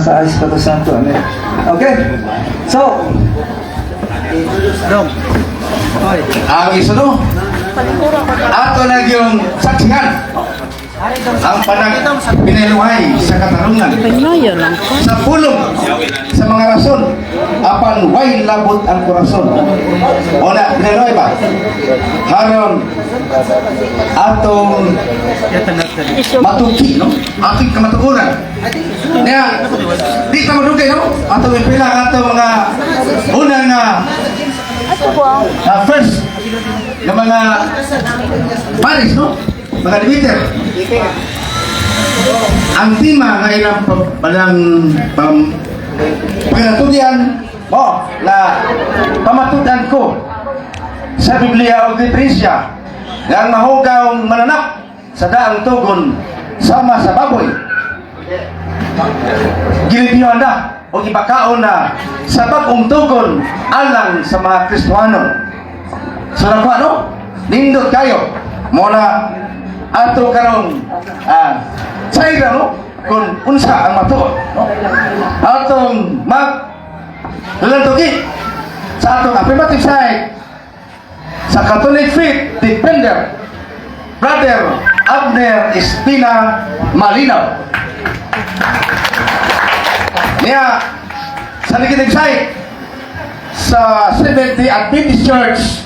Sa Espiritu Santo. Amen. Okay. So, Dong. Oy. Ang isuno, ato na yung saksihan ang panag pinailuhay sa katarungan Panaya lang ka. Sa pulong sa mga rason, apan way labot ang korason. O na pinailuhay ba haron atong matuki, no, ating kamatuoran niya. Di ta madugay, no, atong ipila ang atong mga unang nga first nga mga pares, no, mga debater. Ang tema nga ilang palang pangatudyan mo na pamatudan ko sa Biblia o referensya nga ang mahugaw mananap sa daang tugon sama sa baboy, gilimpyuhan na o ipakaon na sa bag-ong tugon alang sa mga Kristohano. So nakuha, no? Nindot kayo. Mo na ato karong sayra, no, kung unsa ang matuod, no? Atong mag lalantugi sa atong affirmative side, sa Catholic Faith Defender, Brother Abner Espina Malinaw. Niya, sa negative side, sa Seventh-day Adventist Church,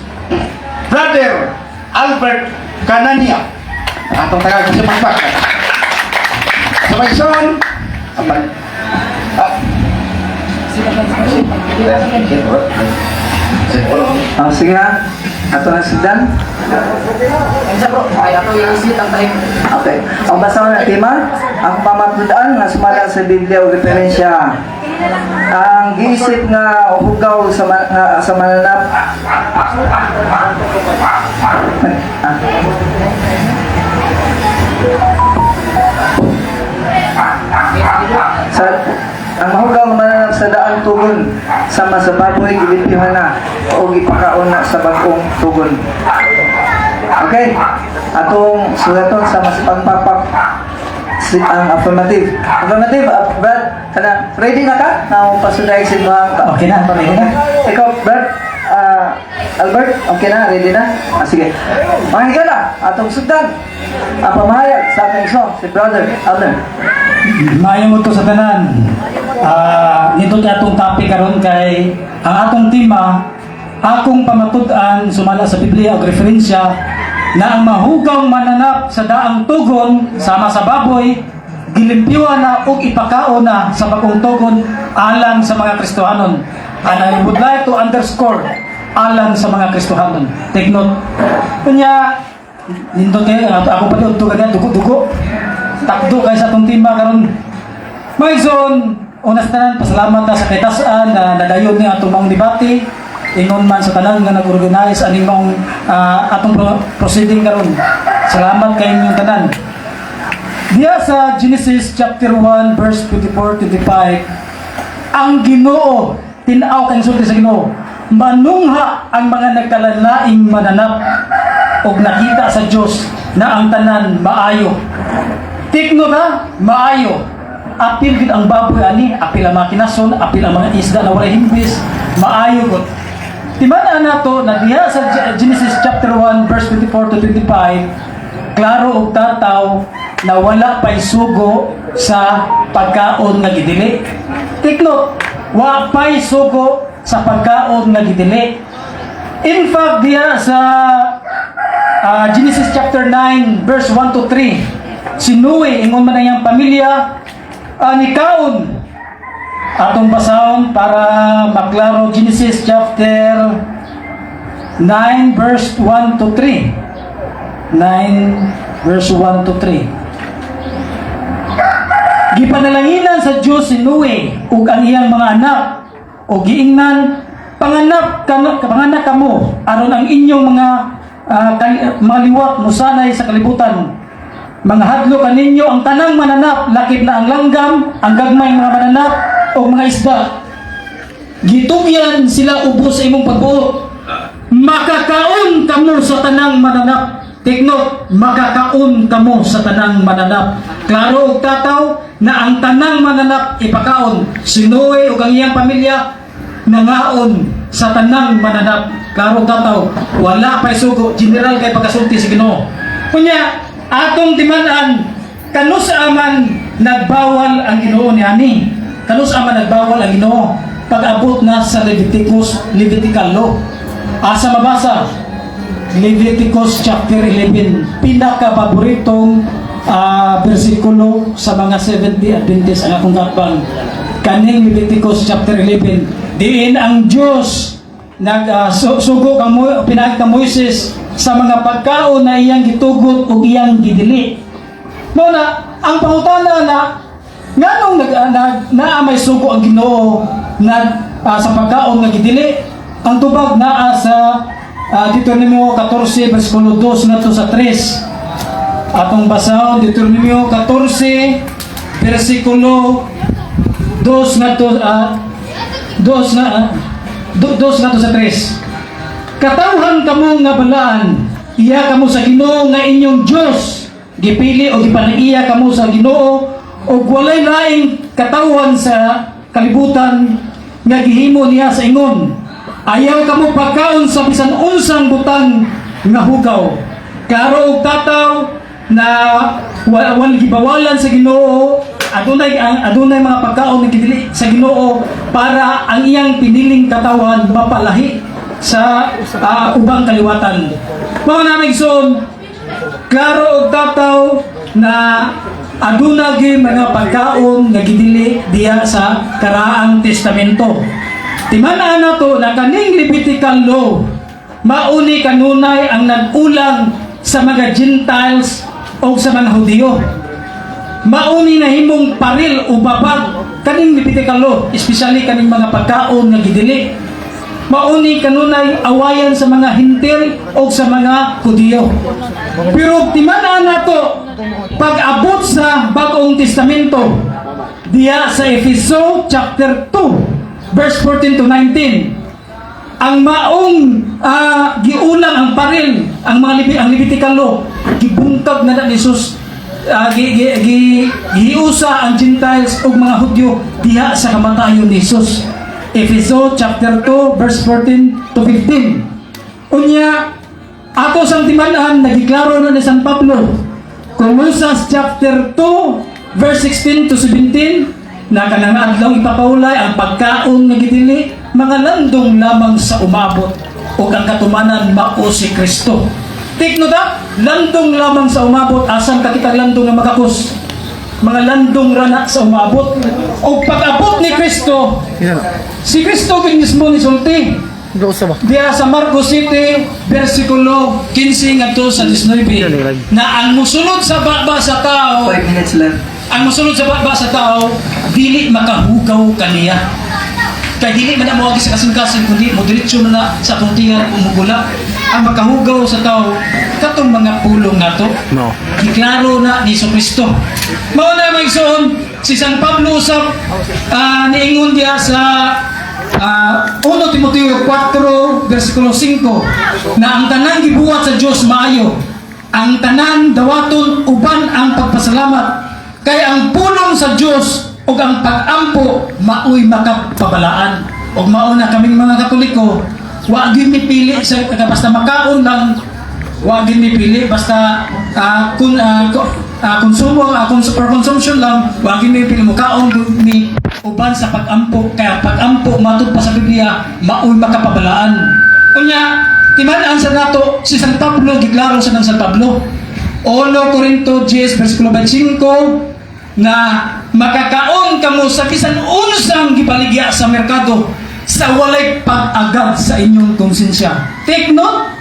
Brother Albert Canania. Atong tagal sa pagpak. Sa Maison, apan, Ah, sige ha. Ato na sugdan. Unsa, bro? Ay ato i-sit ang time. Okay. Ang basa na tema, ang pamatud-an nga sumala sa Biblia o referensya. Ang giisip nga hugaw nga, sa mananap. Ah. Sa ang mahugaw nga mananap sa daang tugon sama sa baboy, gilimpyuhan na o gipakaon na sa bag-ong tugon. Okay. Atong sulaton sa mas pagpapak si ang affirmative. Affirmative, Brad, kana ready na ka? Na pasuday sa imong Okay na, ready na. Ikaw, Brad, Albert, okay na, ready na? Ah, sige. Mga higala, atong sugdan ang pamahayag sa ating song, si Brother Abner. Maayo mo to sa tanan. Nito kay atong topic karon kay ang atong tema, akong pamatud-an sumala sa Biblia og referensya na ang mahugaw mananap sa daang tugon sama sa baboy, gilimpyuhan na ug ipakaon na sa bagong tugon alang sa mga Kristohanon. And I would like to underscore "alang sa mga Kristohanon." Take note. Kunya, nindot kayo, ako pa udto kanya, dugo-dugo. Takdo kay sa atong tema karon. Mga igsoon, una sa tanan, pasalamat ta sa kitasan na nadayon ni atong maong debate. Ingon man sa tanan nga nag-organize aning maong atong proceeding karon. Salamat kay inyong tanan. Diya sa Genesis chapter 1 verse 24 25, ang Ginoo, tin-aw kang sulti sa Ginoo, manungha ang mga nagkalalaing mananap og nakita sa Dios na ang tanan maayo. Take note ha, maayo. Apil gid ang baboy ani, apil ang mga kinason, apil ang mga isda na walay himbis, maayo gud. Timan nato na diha sa Genesis chapter 1 verse 24 to 25, klaro og tataw na wala pa'y sugo sa pagkaon nga gidili. Take note, wa pa'y sugo sa pagkaon nga gidili. In fact, diha sa Genesis chapter 9 verse 1 to 3, si Noe ingon man ang iyang pamilya nikaon. Atong basahon para maklaro, Genesis chapter 9 verse 1 to 3. 9 verse 1 to 3. Gipanalanginan sa Dios si Noe ug ang iyang mga anak ug giingnan, "Panganak kamo, panganak kamo aron ang inyong mga mga liwat musanay sa kalibutan. Mga hadlo kaninyo ang tanang mananap, lakip na ang langgam, ang gagmay mga mananap o mga isda. Gitugyan sila ubos sa imong pagbuot. Makakaon kamo sa tanang mananap." Take note, makakaon kamo sa tanang mananap. Klaro og tataw na ang tanang mananap ipakaon. Si Noe ug ang iyang pamilya nangaon sa tanang mananap. Klaro og tataw, wala pa'y sugo, general kay pagkasulti sa Ginoo. Kunya, atong timan-an, kanus aman nagbawal ang Ginoo niani? Kanus aman nagbawal ang Ginoo pag-abot na sa Leviticus, Levitical law? Asa mabasa? Leviticus chapter 11, pinaka-paboritong bersikulo sa mga 70 Adventist ang akong kaatbang. Kaning Leviticus chapter 11, diin ang Diyos nag sugo kamo pinaagi ka Moises sa mga pagkaon na iyang gitugot ug iyang gidili. Mao na ang pangutana na nganong nag naa may sugo ang Ginoo nag sa pagkaon nga gidili? Ang tubag naa sa Deuteronomio 14 versikulo 2 ngadto sa 3. Atong basahon Deuteronomio 14 versikulo 2 ngadto 2 nga 2 ngadto sa 3. "Katawhan kamo nga balaan, iya kamo sa Ginoo nga inyong Dios. Gipili o gipanaiya kamo sa Ginoo ug walay laing katawhan sa kalibutan nga gihimo niya sa ingon. Ayaw kamo pagkaon sa bisan unsang butang nga hugaw." Klaro og tataw na wal gibawalan sa Ginoo, adunay mga pagkaon nga gidili sa Ginoo para ang iyang piniling katawhan mapalahi sa ubang kaliwatan. Mao na, mga igsoon, klaro og tataw na aduna gyud mga pagkaon nga gidili diha sa Karaang Testamento. Timan-an nato na kaning Levitical law mauni kanunay ang nag-ulang sa mga Gentiles o sa mga Hudiyo. Mauni na himong paril o babag kaning Levitical law, especially kaning mga pagkaon nga gidili. Mauni kanunay awayan sa mga Hentil o sa mga Hudiyo. Pero timan-an nato pag-abot sa Bagong Testamento diya sa Efeso chapter 2 verse 14 to 19, ang maong giulang ang paril, ang mga ang Levitical law gibungkag na na ni Jesus, gi, gi, gi, giusa ang Gentiles ug mga Hudyo diha sa kamatayon ni Jesus. Efeso chapter 2 verse 14 to 15. Unya ato sang timan-an, nagiklaro na ni San Pablo, Colosas chapter 2 verse 16 to 17, na kanang adlaw ipakaulay ang pagkaon nga gidili, mga landong lamang sa umabot ug ang katumanan mao si Kristo. Take note ha, landong lamang sa umabot. Asan ka kitang landong nga makakos? Mga landong rana sa umabot. O pag-abot ni Kristo, si Kristo gyud mismo ni sulti diya sa Marcos 7, versikulo 15 ngadto sa 19, na ang musulod sa baba sa tao, 5 minutes left. Ang musulod sa baba sa tao, dili makahugaw kaniya. Kay dili man na moagi sa kasing-kasing kundi mo diretso na na sa atong tinga umugula. Ang makahugaw sa tao katong mga pulong nato. No. Giklaro na ni Kristo. Mao na, mga igsoon, si San Pablo usab niingon diya sa 1 Timoteo 4 versikulo 5 na ang tanang gibuhat sa Dios maayo. Ang tanan dawaton uban ang pagpasalamat, kay ang pulong sa Dios ug ang pag-ampo maoy makapabalaan. Ug mao na kaming mga Katoliko, wa gyud mipili sa basta makaon lang, wa gyud mipili basta konsumo for consumption lang, wa gyud mipili, mukaon gyud mi uban sa pag-ampo, kaya ang pag-ampo matud pa sa Biblia maoy makapabalaan. Unya timan-an sa nato si San Pablo, giklaro sa ng San Pablo, 1 Corinto 10 versikulo 25, na makakaon kamo sa bisan unsang gibaligya sa merkado sa walay pag-agad sa inyong konsensya. Take note,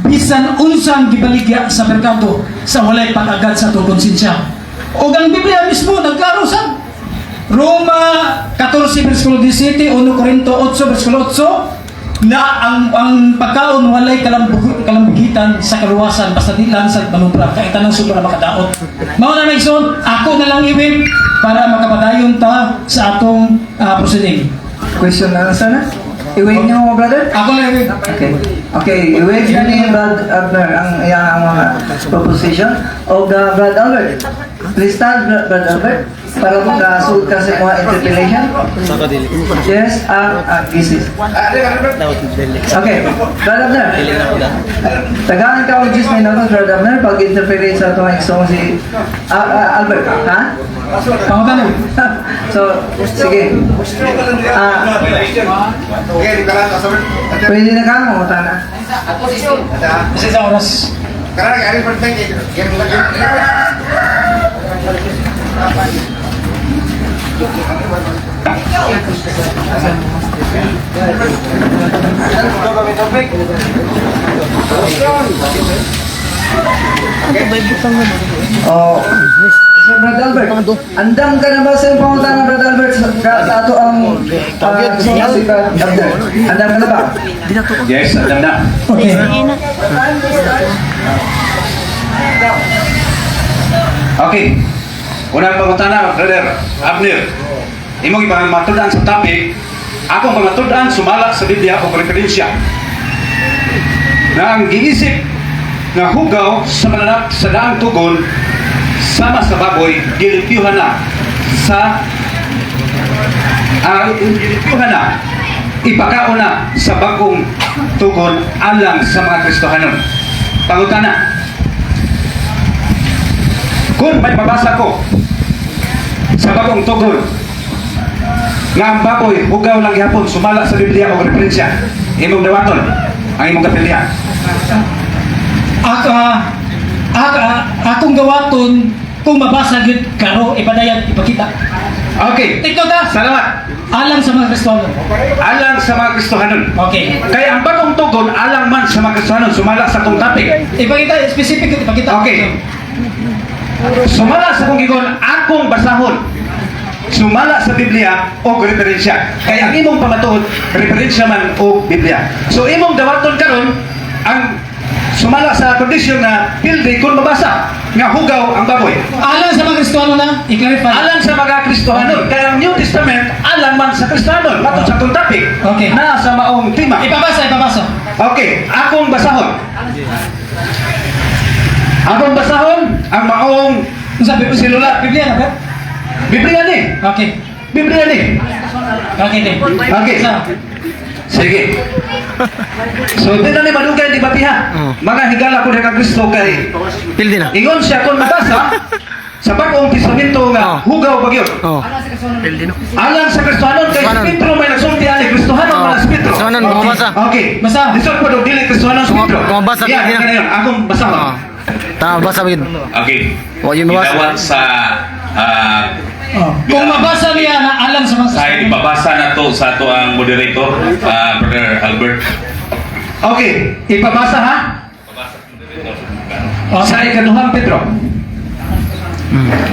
bisan unsang gibaligya sa merkado sa walay pag-agad sa atong konsensya. O ang Biblia mismo nagklaro sa Roma 14 versikulo 17, 1 Corinto 8 versikulo 8 na ang pagkaon walay kalambugitan sa kaluwasan basta di lang sa manubra, kay tanang sobra makadaot. Mao na, mga igsoon, ako na lang iwib para makapadayon ta sa atong proceeding. Question na lang sana? I-waive niyo mo, brother? Ako lang i-waive. Okay. Okay, i-waive na ni Brad Abner ang iyang mga proposition. O Brad Albert, please stand, Brad Albert, para makasud ka sa mga interpellation. Yes, this is. Okay, Brad Abner. Tagaan ka og 10 minutos, Brad Abner, pag interpellate sa atong igsoong si Albert, ha? Pangutana. So, sige. Okay, di ka lang kasabit. Pwede na ka, mangutana. Ato si Steve. Isa isang oras. Karang ari perfect. Oh. So, Brad Albert, andam ka na ba sa iyong pangutana, Brad Albert, sa ato ang si Brad Abner? Andam ka na ba? Yes, alam na. Okay. Okay. Unang pangutana, Brother Abner. Imong ipamatud-an sa topic, akong pamatud-an sumala sa Biblia o referensya. Na ang giisip nga hugaw sa mananap sa daang tugon sama sa baboy gilimpyuhan na sa gilimpyuhan na, ipakaon na sa bagong tugon alang sa mga Kristohanon. Pangutana, kung may mabasa ko sa bagong tugon nga ang baboy hugaw lang gihapon sumala sa Biblia o referensya, imong dawaton ang imong kapilya? Ako, akong gawaton kung mabasa gyud karo ipadayag, ipakita. Okay. Tignan ta. Salamat. Alang sa mga Kristiyano. Alang sa mga Kristohanon. Okay. Kaya ang bagong tugon alang man sa mga Kristohanon sumala sa atong topic. Ipakita, specific gyud ipakita. Okay. Sumala sa kong gigon, akong basahon. Sumala sa Biblia o referensya. Kaya ang imong pamatuod, referensya man o Biblia. So imong dawaton karon ang sumala sa kondisyon na pildi kung mabasa nga hugaw ang baboy. Alang sa mga Kristiyano na, i-clarify. Alang sa mga Kristohanon. Kaya ang New Testament, alang man sa Kristohanon. Matod sa atong topic. Okay. Na sa maong tema. Ipabasa, ipabasa. Okay, akong basahon. Akong basahon ang maong Unsa Biblia? Sinulat. Biblia na ba? Biblia ni. Okay. Biblia ni. Okay, din. Okay. Sa. Sige. So, di na ni madugay di batiha. Mga higala ko ka Kristo kay Pildi na. ingon siya kung mabasa sa Bagong Testamento nga hugaw ba gyud. Alang sa Kristohanon kay si Kristohanon. Pedro may nagsulti ani Kristohanon man si Pedro. Kristohanon, bumabasa. Okay. Basa. Lisod po dog dili Kristohanon si Pedro. Kung mabasa, Yeah, pildi na. kana yun. Akong basahon. Tama, basa ba yun? Okay. Wa yun mabasa. Gidawat sa Oh. Kung mabasa niya na alang sa mga sa Kristiyano. ipabasa na to sa ato ang moderator, Brother Albert. Okay, ipabasa ha? Okay. Sa ikaduhang Pedro.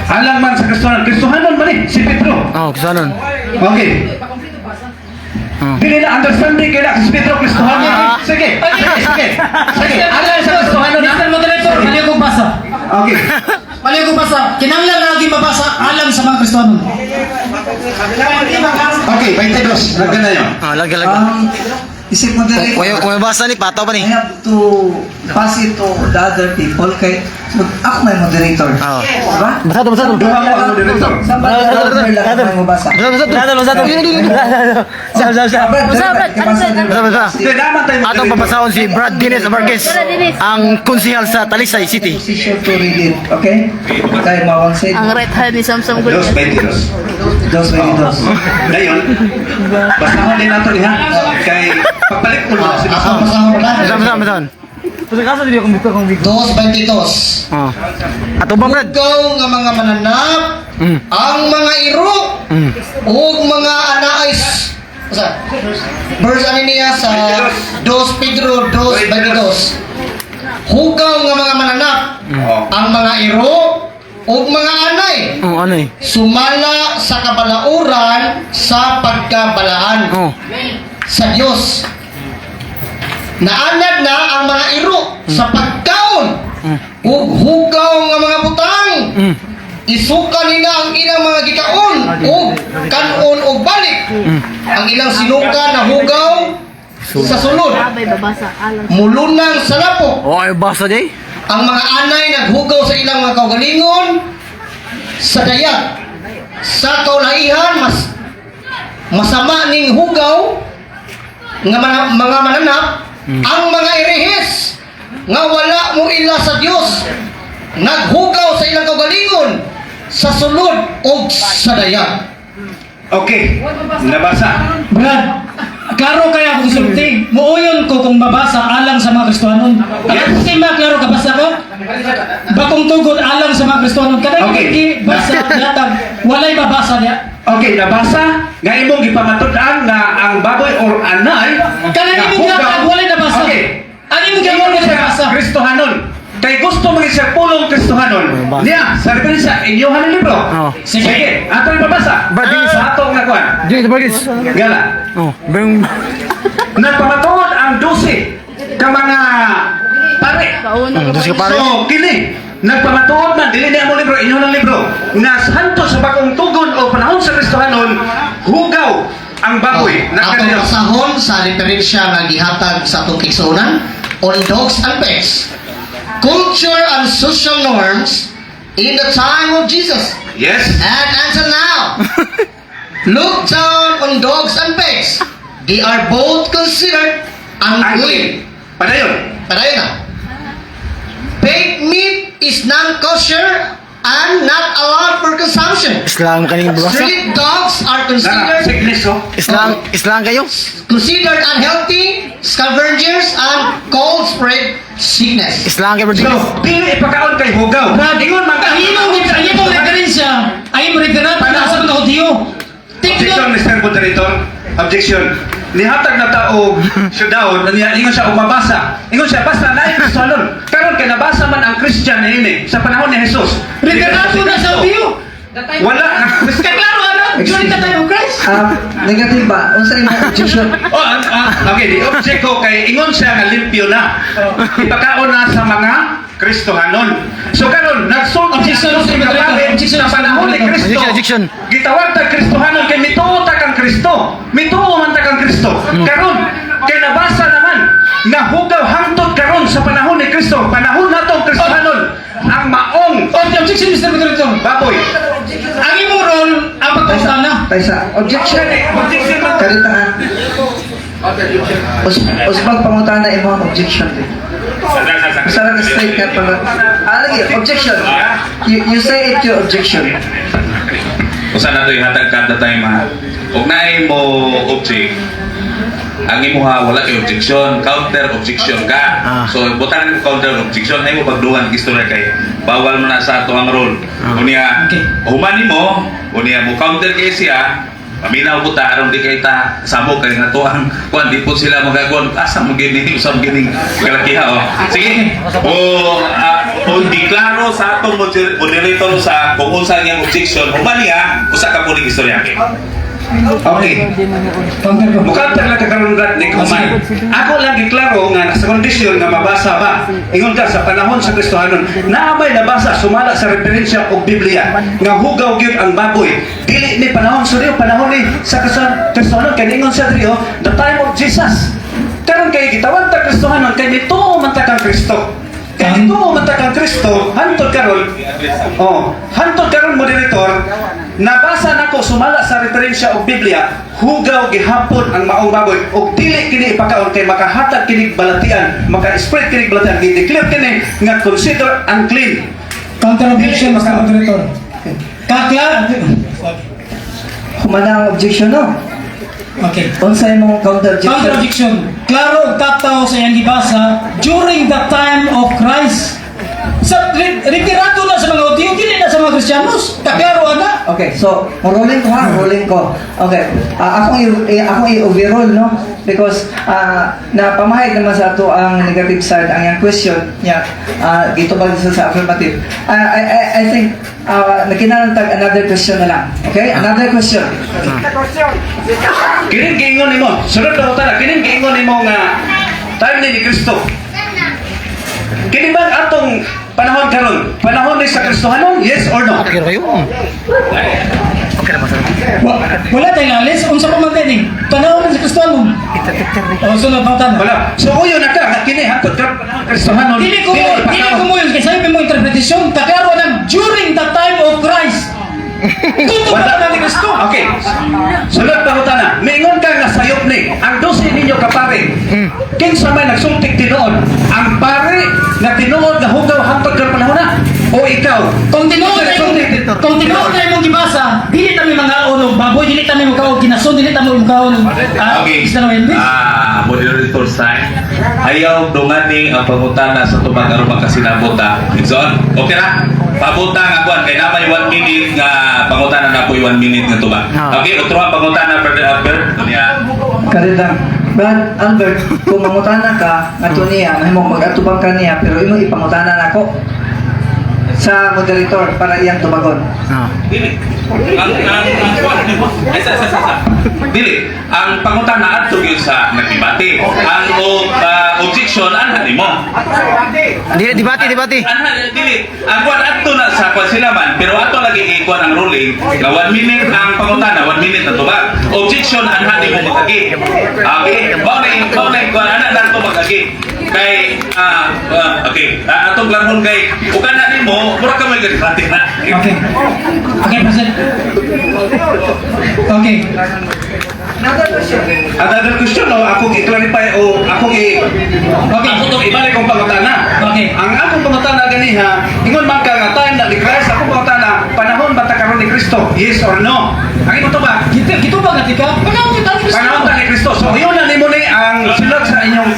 Alang man sa Kristohanon. Kristohanon man eh, si Pedro. Oh, Kristohanon. Okay. Dili na understanding kay na si Pedro Kristohanon. Sige. Sige. Sige. Alang sa Kristohanon ha? Mr. Moderator, mali akong basa. Okay. Mali akong basa. Kinahanglan lagi mabasa alang sa mga Kristiyano. Okay, 22. Lagyan na yun. Ah, lagi lagi. Isip mo direct. Kung may basa ni pataw pa I ni. have to pass it to the other people kay ako may moderator. Diba? Basa to, basa to. Duha ko ang moderator. Sa Brad Albert lang ako may mabasa. Basa, basa to. Basa, basa. Basa, basa. Brad, Brad, basa. Basa, basa. Hindi, naman tayo Atong moderator. papasahon si Brad Dines Marquez, ang konsihal sa Talisay City. Position to read it, okay? Kay mawang side. Ang right hand ni Samsung Dos Gullian. 22. Dos, dos. Dayon, basahon din nato niya. Kay pagbalik ko na si Ako basahon na. Basa, basa, basa. 2:22. Oh. Ato ba, Brad? Hugaw nga mga mananap, ang mga iro, ug mga anaay. Sa verse ano niya sa 2 Pedro 2:22. Hugaw nga mga mananap, ang mga iro, ug mga anay, Oh, ano eh? sumala sa kabalauran sa pagkabalaan Oh. sa Dios. Naanad na ang mga iro sa pagkaon ug hugaw nga mga butang. Isuka nila ang ilang mga gikaon ug kanon og balik. Ang ilang sinuka na hugaw Sa sulod. Mulunang sa lapok. Oh, ay basa day. Ang mga anay naghugaw sa ilang mga kaugalingon sa dayag. Sa kaulaihan, mas masama ning hugaw nga mga mananap, ang mga erehis nga wala mo ila sa Dios naghugaw sa ilang kaugalingon sa sulod og sa dayag. Okay. Nabasa. Brad, klaro kaya akong sulti. Muuyon ko kung mabasa alang sa mga Kristohanon. Ang tema, klaro ka basa ka? Bag-ong tugon alang sa mga Kristohanon. Kanang okay. Basa yatag, walay mabasa niya. Okay, nabasa nga imong gipamatud-an nga ang baboy or anay Kanang nga imong hugaw. yatag, walay nabasa. Okay. Ang imong yatag, walay nabasa. Kristohanon. Kay gusto mo siya pulong Kristohanon. Nabasa. Niya, sa referensya inyohan ang libro. Oh. Sige, ato ipabasa. Brad, dili Sa ato nga kuan. Dili Marquez. Gala. Oh, bang. Nagpamatuod ang 12 ka mga pare. Dose ka pare. So, kini nagpamatuod man dili niya mo libro, inyo ng libro nga santo sa bagong tugon o panahon sa Kristohanon, hugaw ang baboy na Atong kanila. basahon sa referensya nga gihatag sa atong kaigsuonan on dogs and pets. Culture and social norms in the time of Jesus and until now. Look down on dogs and pigs. They are both considered unclean. Unclean. Padayon. Padayon na. Pig meat is non-kosher and not allowed for consumption. Islam kaning basa. Street dogs are Na, considered sickness oh. Islam, Islam kayo. considered unhealthy, scavengers, and cold spread sickness. Islam kayo, So, bro. dili ipakaon kay hugaw. Brad, Ingon man ka. Ang imong referensya, ay imong referensya sa mga Hudyo. Objection, Tignan, Mr. Moderator. Objection. Nihatag na tao siya daw, niya ingon siya umabasa. Ingon siya basta naay Kristohanon. Karon kay nabasa man ang Christian niini sa panahon ni Jesus. referado na sa Hudyo. Wala na Kaya klaro, ano? During the time of Christ. Ah, negative ba? Unsa imong objection? Oh, okay, di object ko kay ingon siya nga limpyo na. Ipakaon na sa mga Kristohanon. So karon nagsulti Objection, ang Mr. mga Moderator. pare Objection, sa Mr. panahon ni Moderator. Kristo. Objection, objection. Gitawag ta Kristohanon kay mituo ta kang Kristo. Mituo man ta kang Kristo. Karon kay nabasa naman nga hugaw hangtod karon sa panahon ni Kristo. Panahon nato ang Kristohanon ang maong Oh, objection, Mr. Moderator. baboy. Ang imong role, ang pagpangutana. Taysa, objection. Objection man. Karita ha. Usbag pangutana imong objection. Usa ra ka straight ka pala. Ah, lagi, objection. You say it your objection. Usa na to ihatag kada time ha. Ug naay mo object, ang imuha wala kay objection, counter objection ka. So butan mo counter objection ay mo pagduhan istorya kay bawal mo na sa ato ang role. Unya human nimo, unya mo counter kay siya, paminaw ko ta aron di kay ta samok kay nga to ang kuan di po sila magakuan asa mo gini usab gini kalakiha oh. Sige. O diklaro sa atong moderator sa kung unsa niyang objection human niya usa ka puling istorya kay. Okay. Counter ko. Mukha lang ka karon Brad ni Kuman. Ako lang giklaro nga nasa kondisyon nga mabasa ba. Ingon ka sa panahon sa Kristohanon, naa may nabasa sumala sa referensya og Biblia nga hugaw gyud ang baboy. Dili ni panahon sa Rio, panahon ni sa Kristohanon kay ningon sa Rio, the time of Jesus. Karon kay gitawag ta Kristohanon kay mituo man ta kang Kristo. Kay mituo man ta kang Kristo, hantod karon. Oh, hantod karon moderator, nabasa nako sumala sa referensya og Biblia, hugaw gihapon ang maong baboy og dili kini ipakaon kay makahatag kini balatian, maka-spread kini balatian, gi-declare kini nga consider unclean. Counter objection, Mr. Moderator. Kakla. Humana ang objection no. Okay. Unsa imong counter objection? Counter objection. Klaro og tataw sa iyang gibasa during the time of Christ. Sa retirado na sa mga Hudyo, dili na sa mga Kristiyanos. Kaklaro ana. Okay, so rolling ko ha, rolling ko. Okay. Akong i-overall no because napamahayag naman sa ato ang negative side ang iyang question niya gitubag sa affirmative. I think nakinahanglan tag another question na lang. Okay? Another question. Kining giingon nimo, sunod na utana, kining giingon nimo nga time ni Kristo. Kini ba ang atong panahon karon? Panahon ni sa Kristohanon? Yes or no? Okay ra kayo. Okay ra ba sir? Wala tayong lalis. Unsa pa man din panahon na sa Kristohanon. O sunod pangutana. Wala. So uyo na ka nga kini hangtod karon panahon Kristohanon. Dili ko mo yun, kay sabi mo interpretation, kaklaro na during the time of Christ. Tuto pa na ni Kristo. Okay. Sunod pangutana. Miingon ka nga sayop ni ang 12 ninyo ka pare. Kinsa may nagsultik tinuod? Ang pare nga tinuod nga hugaw hangtod karon panahon na o ikaw? Kung tinuod na imong gibasa, dili ta mi mangaon og baboy, dili ta mi mukaon kinason, dili ta mi mukaon isda na may. Ah, moderator sign. Ayaw dungani ang pangutana sa tubag aron makasinabot ta. Igsoon, okay ra? Pabutang ako kay na may 1 minute nga pangutana na po, 1 minute nga tubag. Ah. Okay, utro ang pangutana, Brother Albert. Niya. Karidang, Brad Albert, kung mangutana ka, ngadto niya, mahimong mag-atubang ka niya, pero imo ipangutana nako sa moderator para iyang tubagon. Dili. Ang kuwan, ay, sa. Dili. Ang pangutana adto gyud sa nagdebate. Ang objection anha nimo. Dili, debate, debate. Anha dili. Ang kuwan adto na sa kuwan sila man, pero ato lagi ikuan ang ruling nga 1 minute ang pangutana, 1 minute na tubag. Objection anha nimo mag-agi. Okay, mao na kuwan ana na to mag-agi. Kay okay, atong klarhon kay ug ana nimo mura ka may debate na. Okay. Okay, President. Okay. Another question. Another question o ako i-clarify o ako i Okay. Ako tong ibalik kong pangutana. Okay. Ang akong pangutana ganiha, ingon man ka nga time na ni Christ, akong pangutana, panahon ba ta karon ni Kristo? Yes or no? Ang imo ba? Gito ba nga tika? Panahon kita ni Kristo. Panahon ta ni Kristo. So yun na nimo ni ang sulod sa inyong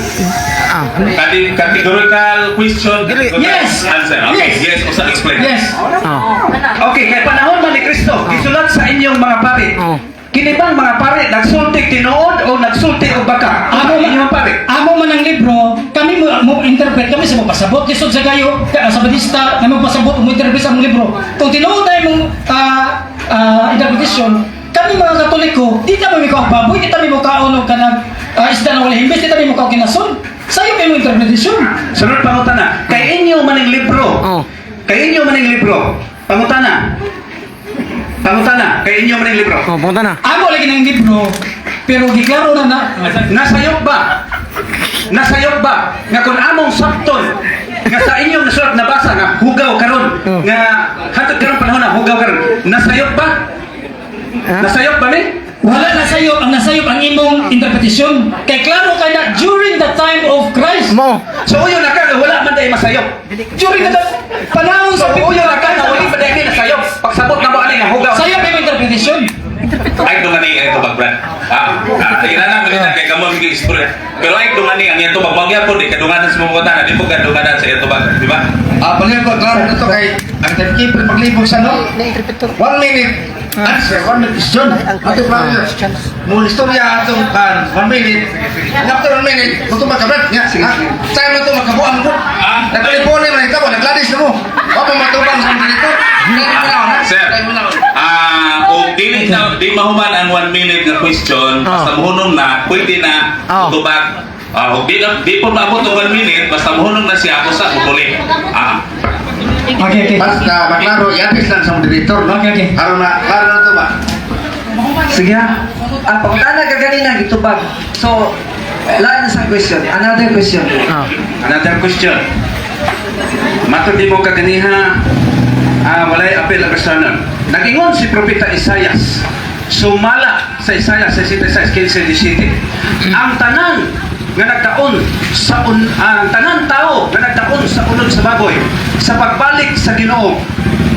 Categorical question, categorical Yes. answer. Okay, Yes. yes, usa explain. Yes. Okay, kay panahon man ni Kristo, gisulat sa inyong mga pari. Kini bang mga pare nagsulti tinuod o nagsulti og baka? Amo Ang inyong pare. Amo man ang libro, kami mo interpret kami sa mo pasabot lisod sa gayo sa Badista na mo pasabot mo interpret sa among libro. Kung tinuod na imong interpretation, kami mga Katoliko, di ta mo mikaw baboy, di ta mi mukaon og kanang isda na wala himbis, di ta mi mukaon kinason. Sayo kay mo interpretation. Sunod pangutana, kay inyo maning libro. Kay inyo maning libro. Pangutana. Pangutana, kay inyo maning libro. Oh, punta na. Amo lagi ng libro, pero giklaro na na. Nasayop ba? Nasayop ba nga kung among sakton nga sa inyong nasulat nabasa nga hugaw karon nga hantod karon panahon na hugaw karon, nasayop ba? Nasayop ba ni? Wala nasayop, ang nasayop ang imong interpretation. Kay klaro kay na during the time of Christ. Mo. So uyo na ka nga wala man day masayop. During the time, panahon So sa uyo na ka nga wala man day nasayop. Pagsabot na mo ani nga hugaw. Sayop imong interpretation. Ay dungani ang tubag, Brad. Ina na na kay kamo mig istorya. Pero ay dungani ang iyang tubag mao gyapon di kadunganan sa mga pangutana, di mo kadunganan sa iyang tubag, di ba? Ah, palihog ko, klaro na to kay ang timekeeper paglibog sa no. 1 minute answer, 1 minute question. Ato klaro yun. Mo istorya atong kan, 1 minute. After 1 minute, mo to makabrat nya. Ha? Time na to makabuang ko. Nagtelefone man ito, nagladis na mo. Wa pa matubang sa dito. Sir, o dili na di mahuman ang 1 minute nga question, basta mohunong na, pwede na tubag. Og di na di po maabot ang 1 minute, basta mohunong na siya ako sa mutuli. Okay. Basta maklaro, iapis lang sa moderator, no? Okay. Aron na, klaro na to ba? Sige ha. Ang pangutana ka ganina, gitubag. So, lain na sa question. Another question. Another question. Matod nimo kaganiha, walay apel ang Kristohanon. Nagingon si Propeta Isayas, sumala sa Isayas 66, 15, 17. Ang tanan tao nga nagkaon sa unod sa baboy sa pagbalik sa Ginoo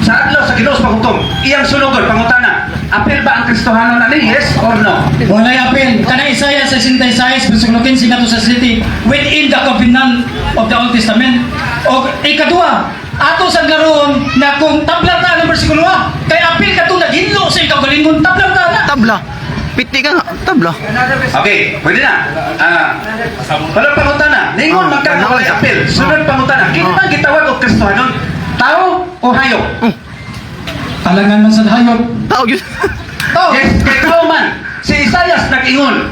sa adlaw sa Ginoo sa paghukom iyang sunugon. Pangutana, apel ba ang Kristohanon ani, yes or no? Walay apel. Kana Isaiah 66 versikulo 15 ngadto sa city within the covenant of the Old Testament. O ikaduha, ato sa laruon na kung tabla ta ng versikulo 2, kay apel katong naghinlo sa ikaw galingon, tabla ta na. Tabla. Piti ka nga. Tabla. Okay, pwede na. Wala pangutana. Ningon man ka nga walay apel. Sunod pangutana. Kini man gitawag og Kristohanon, tao o hayop? Alangan man sa hayop. Tao yun. Tao. Yes, kay tao man. Si Isayas nag-ingon.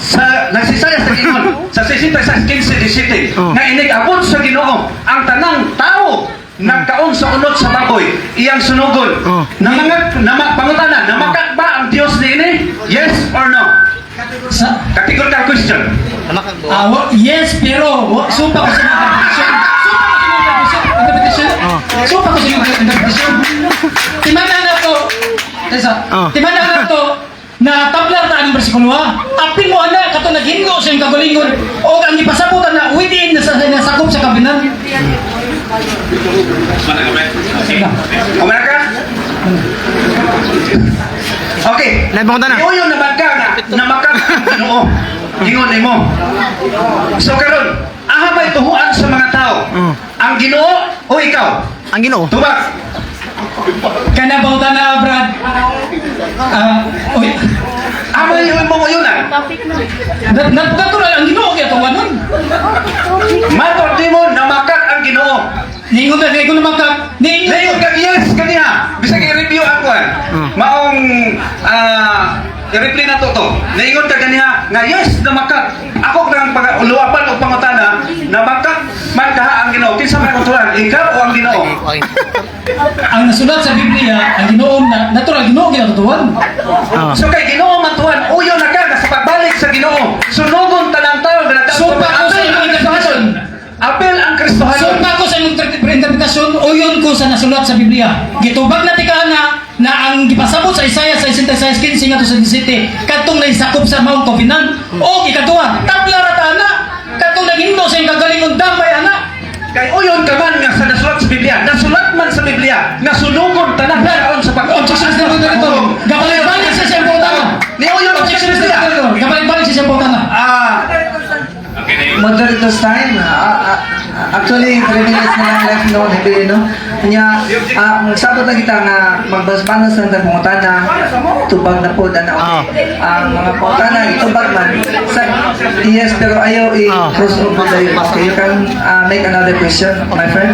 Sa nag si Isayas nag-ingon sa 66:15 17 nga inig abot sa Ginoo ang tanang tao. Nagkaon sa unot sa baboy, iyang sunugon. Oh. Namangat, nama, pangutana, namakat ba ang Dios niini? Yes or no? Sa, Categorical question. Ah, yes, pero supa ko sa mga interpretasyon. Supa ko sa mga interpretasyon. Interpretasyon. Supa ko sa mga interpretasyon. Timana na to. Tesa. Timana na to na tablar ta ang bersikulo ha. Apil mo ana kato naghinlo sa iyong kagalingon o ang gipasabutan na within na sa nasakop sa covenant. Mana ka ba? Okay. Kumana ka? Okay. Lain pangutana. Iuyon naman ka nga namakat ang Ginoo. Ingon nimo. So karon, aha may tuhuan sa mga tao? Ang Ginoo o ikaw? Ang Ginoo. Tubag. Kana bauta na, Brad. Ah, uy, Amo yung mong uyunan. Natural ang Ginoo kaya tawanon. Matod nimo namakat ang Ginoo. Ningon na ningon naman ka. Ningon. Layon kag yes kaniya. Bisag i-review ako ah. Maong i-reply na to to. Naingon ka ganiha nga yes namakat. Ako nang luwapan og pangutana, namakat man kaha ang Ginoo. Kinsa man ang turan, ikaw o ang Ginoo? Ang nasulat sa Biblia, ang Ginoo na natural Ginoo ginatutuan. So kay Ginoo man tuan, uyo na ka nga sa pagbalik sa Ginoo. Sunugon tanang tawo nga nagkaon. Supa ko sa imong interpretasyon. Apel ang Kristohanon. Sumpa ko sa imong interpretasyon, uyon ko sa nasulat sa Biblia. Gitubag na tika na na ang gipasabot sa Isaiah 66:15 ngadto sa 17 kadtong naisakop sa Mount Covenant o ikaduha tabla ra ta ana kadtong naghinlo sa iyong kagalingon damay ana. Kay uyon ka man nga sa nasulat sa Biblia, nasulat man sa Biblia nga sunugon tanang taon sa pag Objection sa moderator, gabalik-balik sa siyang pangutana. Ni uyon sa Objection sa Biblia. moderator, gabalik-balik sa siyang pangutana. Okay na yun. Moderator's time. Actually, 3 minutes na lang left no, hindi no. Nya, magsabot na kita nga magbasbanas ng tang pangutana, tubag na po na okay. Ang mga pangutana itubag man. Sa, yes, pero ayaw i-cross over tayo. Okay, you can make another question, my friend.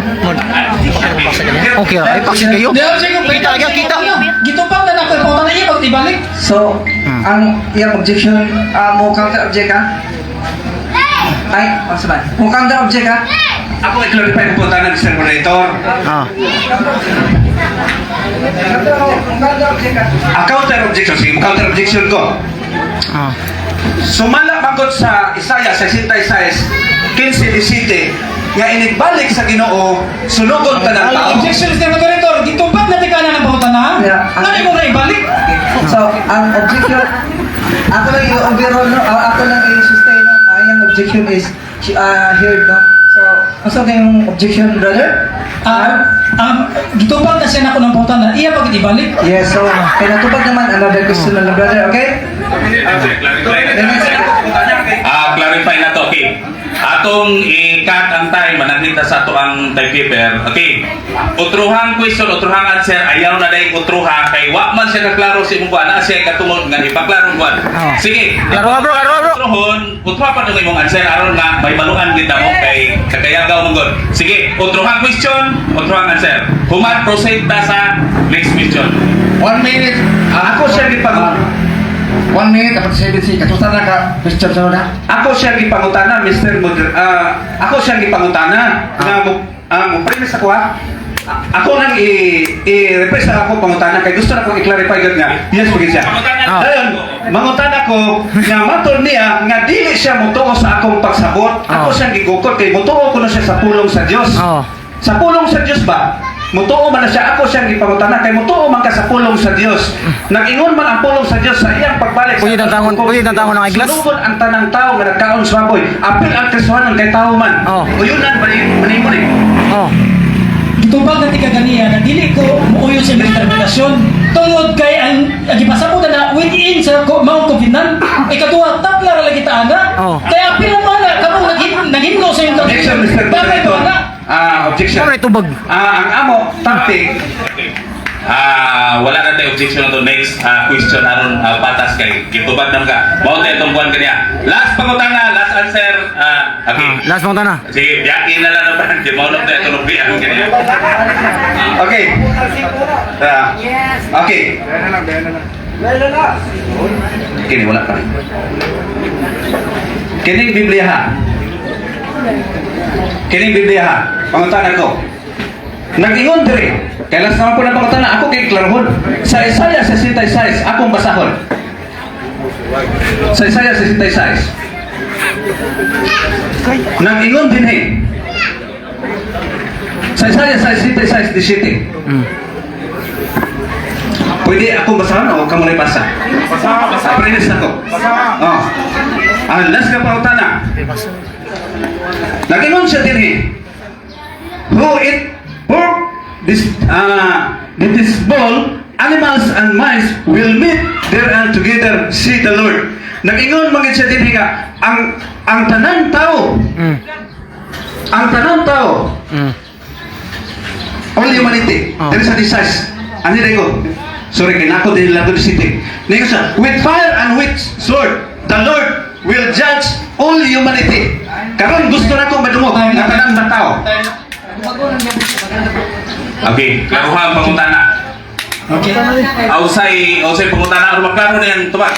Okay, ay paksin kayo. Di, objection. Kita, kita, kita. Gitubag na nako ang pangutana iya pag ibalik. So, ang iyang objection, mo counter object ka? Ay, oh, sabay. Mo counter object ka? Ako i-clarify ang pangutana, Mr. Moderator. Counter object ka? A counter objection, sige, counter objection ko. Sumala bangkot sa Isaiah 66:15-17 nga inigbalik sa Ginoo sunugon tanang tao. Objection, Mr. Moderator, gitubag na tika na ng pangutana. Yeah. Ano mo na ibalik? So, ang objection, ako lang i-overall, no? Ako lang i-sustain, no? Ang iyang objection is heard, no? So, ano kayong objection, brother? Gitubag na siya nako ng pangutana, iya pag ibalik. Yes, so, kaya natubag naman, another question na lang, brother, okay? Clarify na. Clarify na to. Okay. Atong i-cut ang time, managita sa ato ang timekeeper. Okay. Utruhang question, utruhang answer, ayaw na dahil utruha kay wa man siya kaklaro sa imong kuan, naa siya katungod nga ipaklaro kuan. Sige. Klaro bro, klaro bro. Utruhon, utruha pa nung imong answer aron nga may baluan gid mo kay kakayagaw mo gud. Sige, utruhang question, utruhang answer. Human proceed ta sa next question. 1 minute. Ako siya gipang 1 minute, dapat 7 seconds. Katutan na ka, question sa una. Ako siya gipangutana, Mr. Moder ako siya gipangutana nga mo premise ako ha. Ako nang i-repress na ako pangutana kay gusto na akong i-clarify gud nga. Yes, pagid siya. Dayon, mangutana ko nga matol niya nga dili siya motuo sa akong pagsabot. Ako siyang gigukot kay motuo ko na siya sa pulong sa Dios. Sa pulong sa Dios ba? Mutuo man na siya, ako siyang gipangutana kay mutuo man ka sa pulong sa Dios. Nag-ingon man ang pulong sa Dios sa iyang pagbalik. Pwede tantangon- pwede tantangon ang eyeglass? Sunugon ang tanang tao nga nagkaon sa baboy. Apil ang Kristohanon kay tao man. Uyunan manimo ni. Gitubag na tika ganiya na dili ko muuyo sa imong interpretasyon tungod kay ang gipasabot na within sa Mount Covenant. Ikaduha, tabla ra lagi ta ana. Kaya pila man na kamong naghinlo sa imong Objection, Mr. Bagay to Moderator. ana. Objection. Ano tubag? Ang amo topic. Wala na tayo objection na to. Next question aron patas kay gitubag naman ka. Mao tayo itong buwan kaniya. Last pangutana, last answer. Okay. Last pangutana. Sige, biyakin na lang naman. Di mao na tayo itong biyan kaniya. Okay. Okay. Kini wala pa. Kining Biblia ha. Kining Biblia ha. Pangutana ko. Nag-ingon diri. Kailan naman po na pangutana, ako kay klarohon. Sa Isaiah 66, akong basahon. Sa Isaiah 66. Nag-ingon dinhi. Sa Isaiah 66, 17. Pwede akong basahon o kamo na basa? Basa, basa. Premise ako. Basa. Oh. Ang last nga pangutana. Nag-ingon siya dinhi. Who eat pork, this ball, animals and mice will meet there and together see the Lord. Nag-ingon man gid siya dinhi nga ang tanan tao, ang tanan tao, all humanity, there is a disease. Ano ko? Sorry, kay nako din lang city. Ningon siya, with fire and with sword, the Lord will judge all humanity. Karon gusto na akong madungog nga tanan na tao. Okay, klaruha ang pangutana. Okay. Ausay, ausay pangutana, aron maklaro na yan tubag.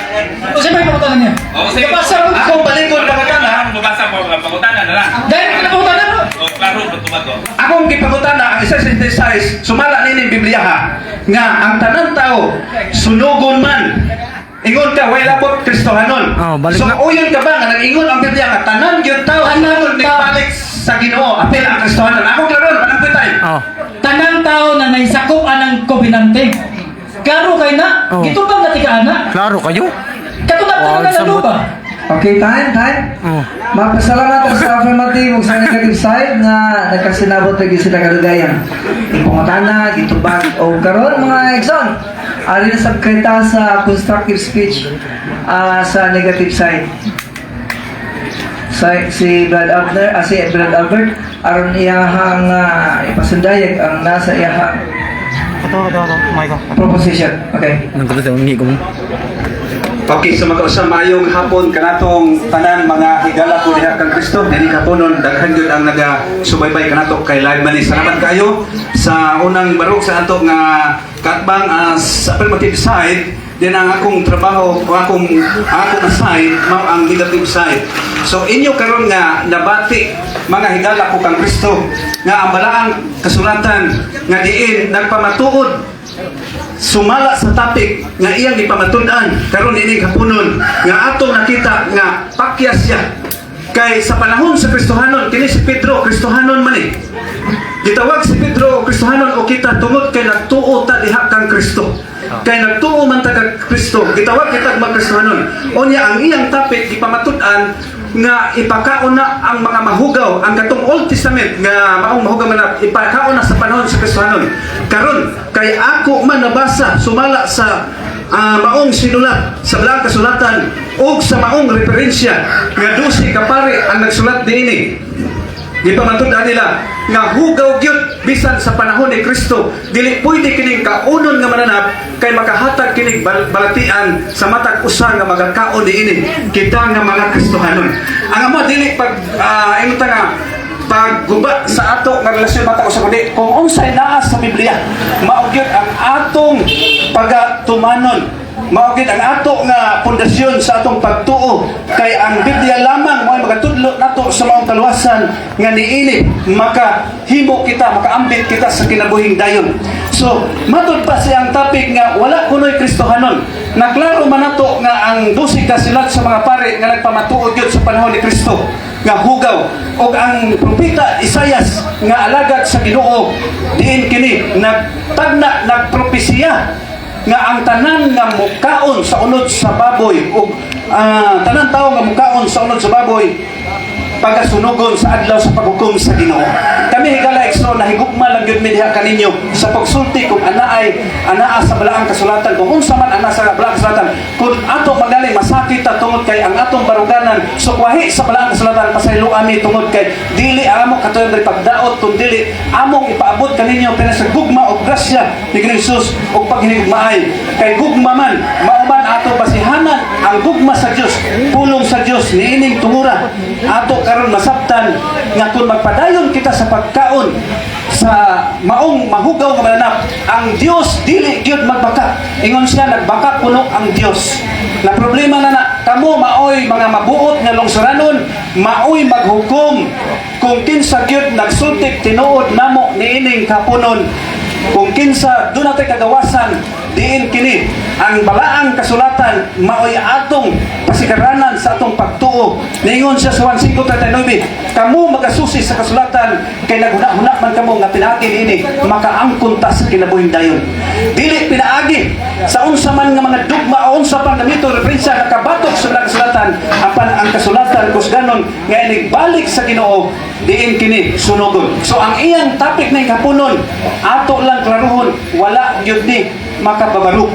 O saan ba yung pangutana niya? Ausay. Kabasa ko. Ako balikon pangutana. Mabasa po ang pangutana na lang. Dahil ka na pangutana bro. O klaro ba tubag ko? Akong gipangutana ang Isaiah 66, sumala nini Biblia ha, nga ang tanan tao sunugon man. Ingon ka way labot Kristohanon. Oh, balik So na. uyon ka ba nga nag-ingon ang Biblia nga tanan gyud tao Tanan tao. Balik sa Ginoo apil ang Kristohanon. Akong klaron panangpit tayo. Oh. Tanang tao na naisakop anang kobenante. Klaro kay na. Oh. Gitubang na tika ana. Klaro kayo. Katulad Oh, na na samot. ba? Okay, time, time. Oh. Mapasalamat sa affirmative ug sa negative side nga nagkasinabot lagi sila kadugayan. Ipangutana, gitubag o karon mga igsoon. Ari na sab kita sa constructive speech sa negative side. Sa, si Brad Abner, si Brad Albert aron iyahang ipasundayag ang nasa iyahang proposition. Okay. Nang sa ungi ko. Okay, sa mga usa maayong hapon kanatong tanan mga higala ko diha kang Kristo. Dinhi kapunon daghan gyud ang naga-subaybay kanato kay live man ni. Salamat kayo sa unang barog sa ato nga katbang as affirmative side. Din ang akong trabaho o akong side mao ang negative side. So inyo karon nga nabati mga higala ko kang Kristo nga ang balaang kasulatan nga diin nagpamatuod sumala sa topic nga iyang gipamatud-an karon ining hapunon nga atong nakita nga pakyas siya kay sa panahon sa Kristohanon kini si Pedro Kristohanon man eh. Gitawag si Pedro og Kristohanon o kita tungod kay nagtuo ta diha kang Kristo, kay nagtuo man ta kang Kristo, gitawag kita mga Kristohanon. Unya ang iyang topic gipamatud-an nga ipakaon na ang mga mahugaw, ang katong Old Testament nga maong mahugaw man na ipakaon na sa panahon sa Kristohanon. Karon kay ako man nabasa sumala sa maong sinulat sa balaang kasulatan ug sa maong referensya nga 12 ka pare ang nagsulat niini. Gipamatud-an nila nga hugaw gyud bisan sa panahon ni Kristo, dili pwede kining kaunon nga mananap kay makahatag kining balatian sa matag usa nga magakaon niini kita nga mga Kristohanon. Ang amo dili pag ingon ta nga pagguba sa ato nga relasyon matag usa kundi kung unsay naa sa Biblia mao gyud ang atong pagatumanon. Mao gyud ang ato nga pundasyon sa atong pagtuo kay ang Biblia lamang mo'y magatudlo nato sa maong kaluwasan nga niini makahimo kita, makaambit kita sa kinabuhing dayon. So matud pa siyang topic nga wala kunoy Kristohanon. Naklaro man nato nga ang 12 ka silat sa mga pare nga nagpamatuod gyud sa panahon ni Kristo nga hugaw og ang propeta Isayas nga alagad sa Ginoo diin kini nagtagna, nagpropesiya nga ang tanan nga mukaon sa unod sa baboy ug tanan tawo nga mukaon sa unod sa baboy pagasunugon sa adlaw sa paghukom sa Ginoo. Kami higala igsoon nahigugma lang gyud mi diha kaninyo sa pagsulti kung anaay anaa sa balaang kasulatan, kung unsa man ana sa balaang kasulatan. Kung ato magali masakit ta tungod kay ang atong baruganan sukwahi sa balaang kasulatan, pasaylo ami tungod kay dili amo katuyon diri pagdaot kun dili among ipaabot kaninyo pero sa gugma og grasya ni Ginoong Jesus ug paghinigugmaay kay gugma man mao man ato basihanan ang gugma sa Dios, pulong sa Dios niining tungura. Ato karon masabtan nga kung magpadayon kita sa pagkaon sa maong mahugaw nga mananap, ang Dios dili gyud magbaka. Ingon siya, nagbaka kuno ang Dios na problema na na kamo maoy. Maoy mga mabuot nga lungsuranon, maoy maghukom kung kinsa gyud nagsultik tinuod namo niining kapunon, kung kinsa doon natin kagawasan. Diin kini ang balaang kasulatan maoy atong pasigaranan sa atong pagtuo. Niingon siya sa 1:5:39, "Kamo magasusi sa kasulatan kay naghuna-huna man kamo nga pinaagi niini makaangkon ta sa kinabuhing dayon." Dili pinaagi sa unsa man nga mga dugma o unsa pang gamito referensya nakabatok sa balaang kasulatan, apan ang kasulatan kusganon nga balik sa Ginoo, diin kini sunugon. So ang iyang topic na kapunon, ato lang klaruhon, wala gyud ni makapabarog,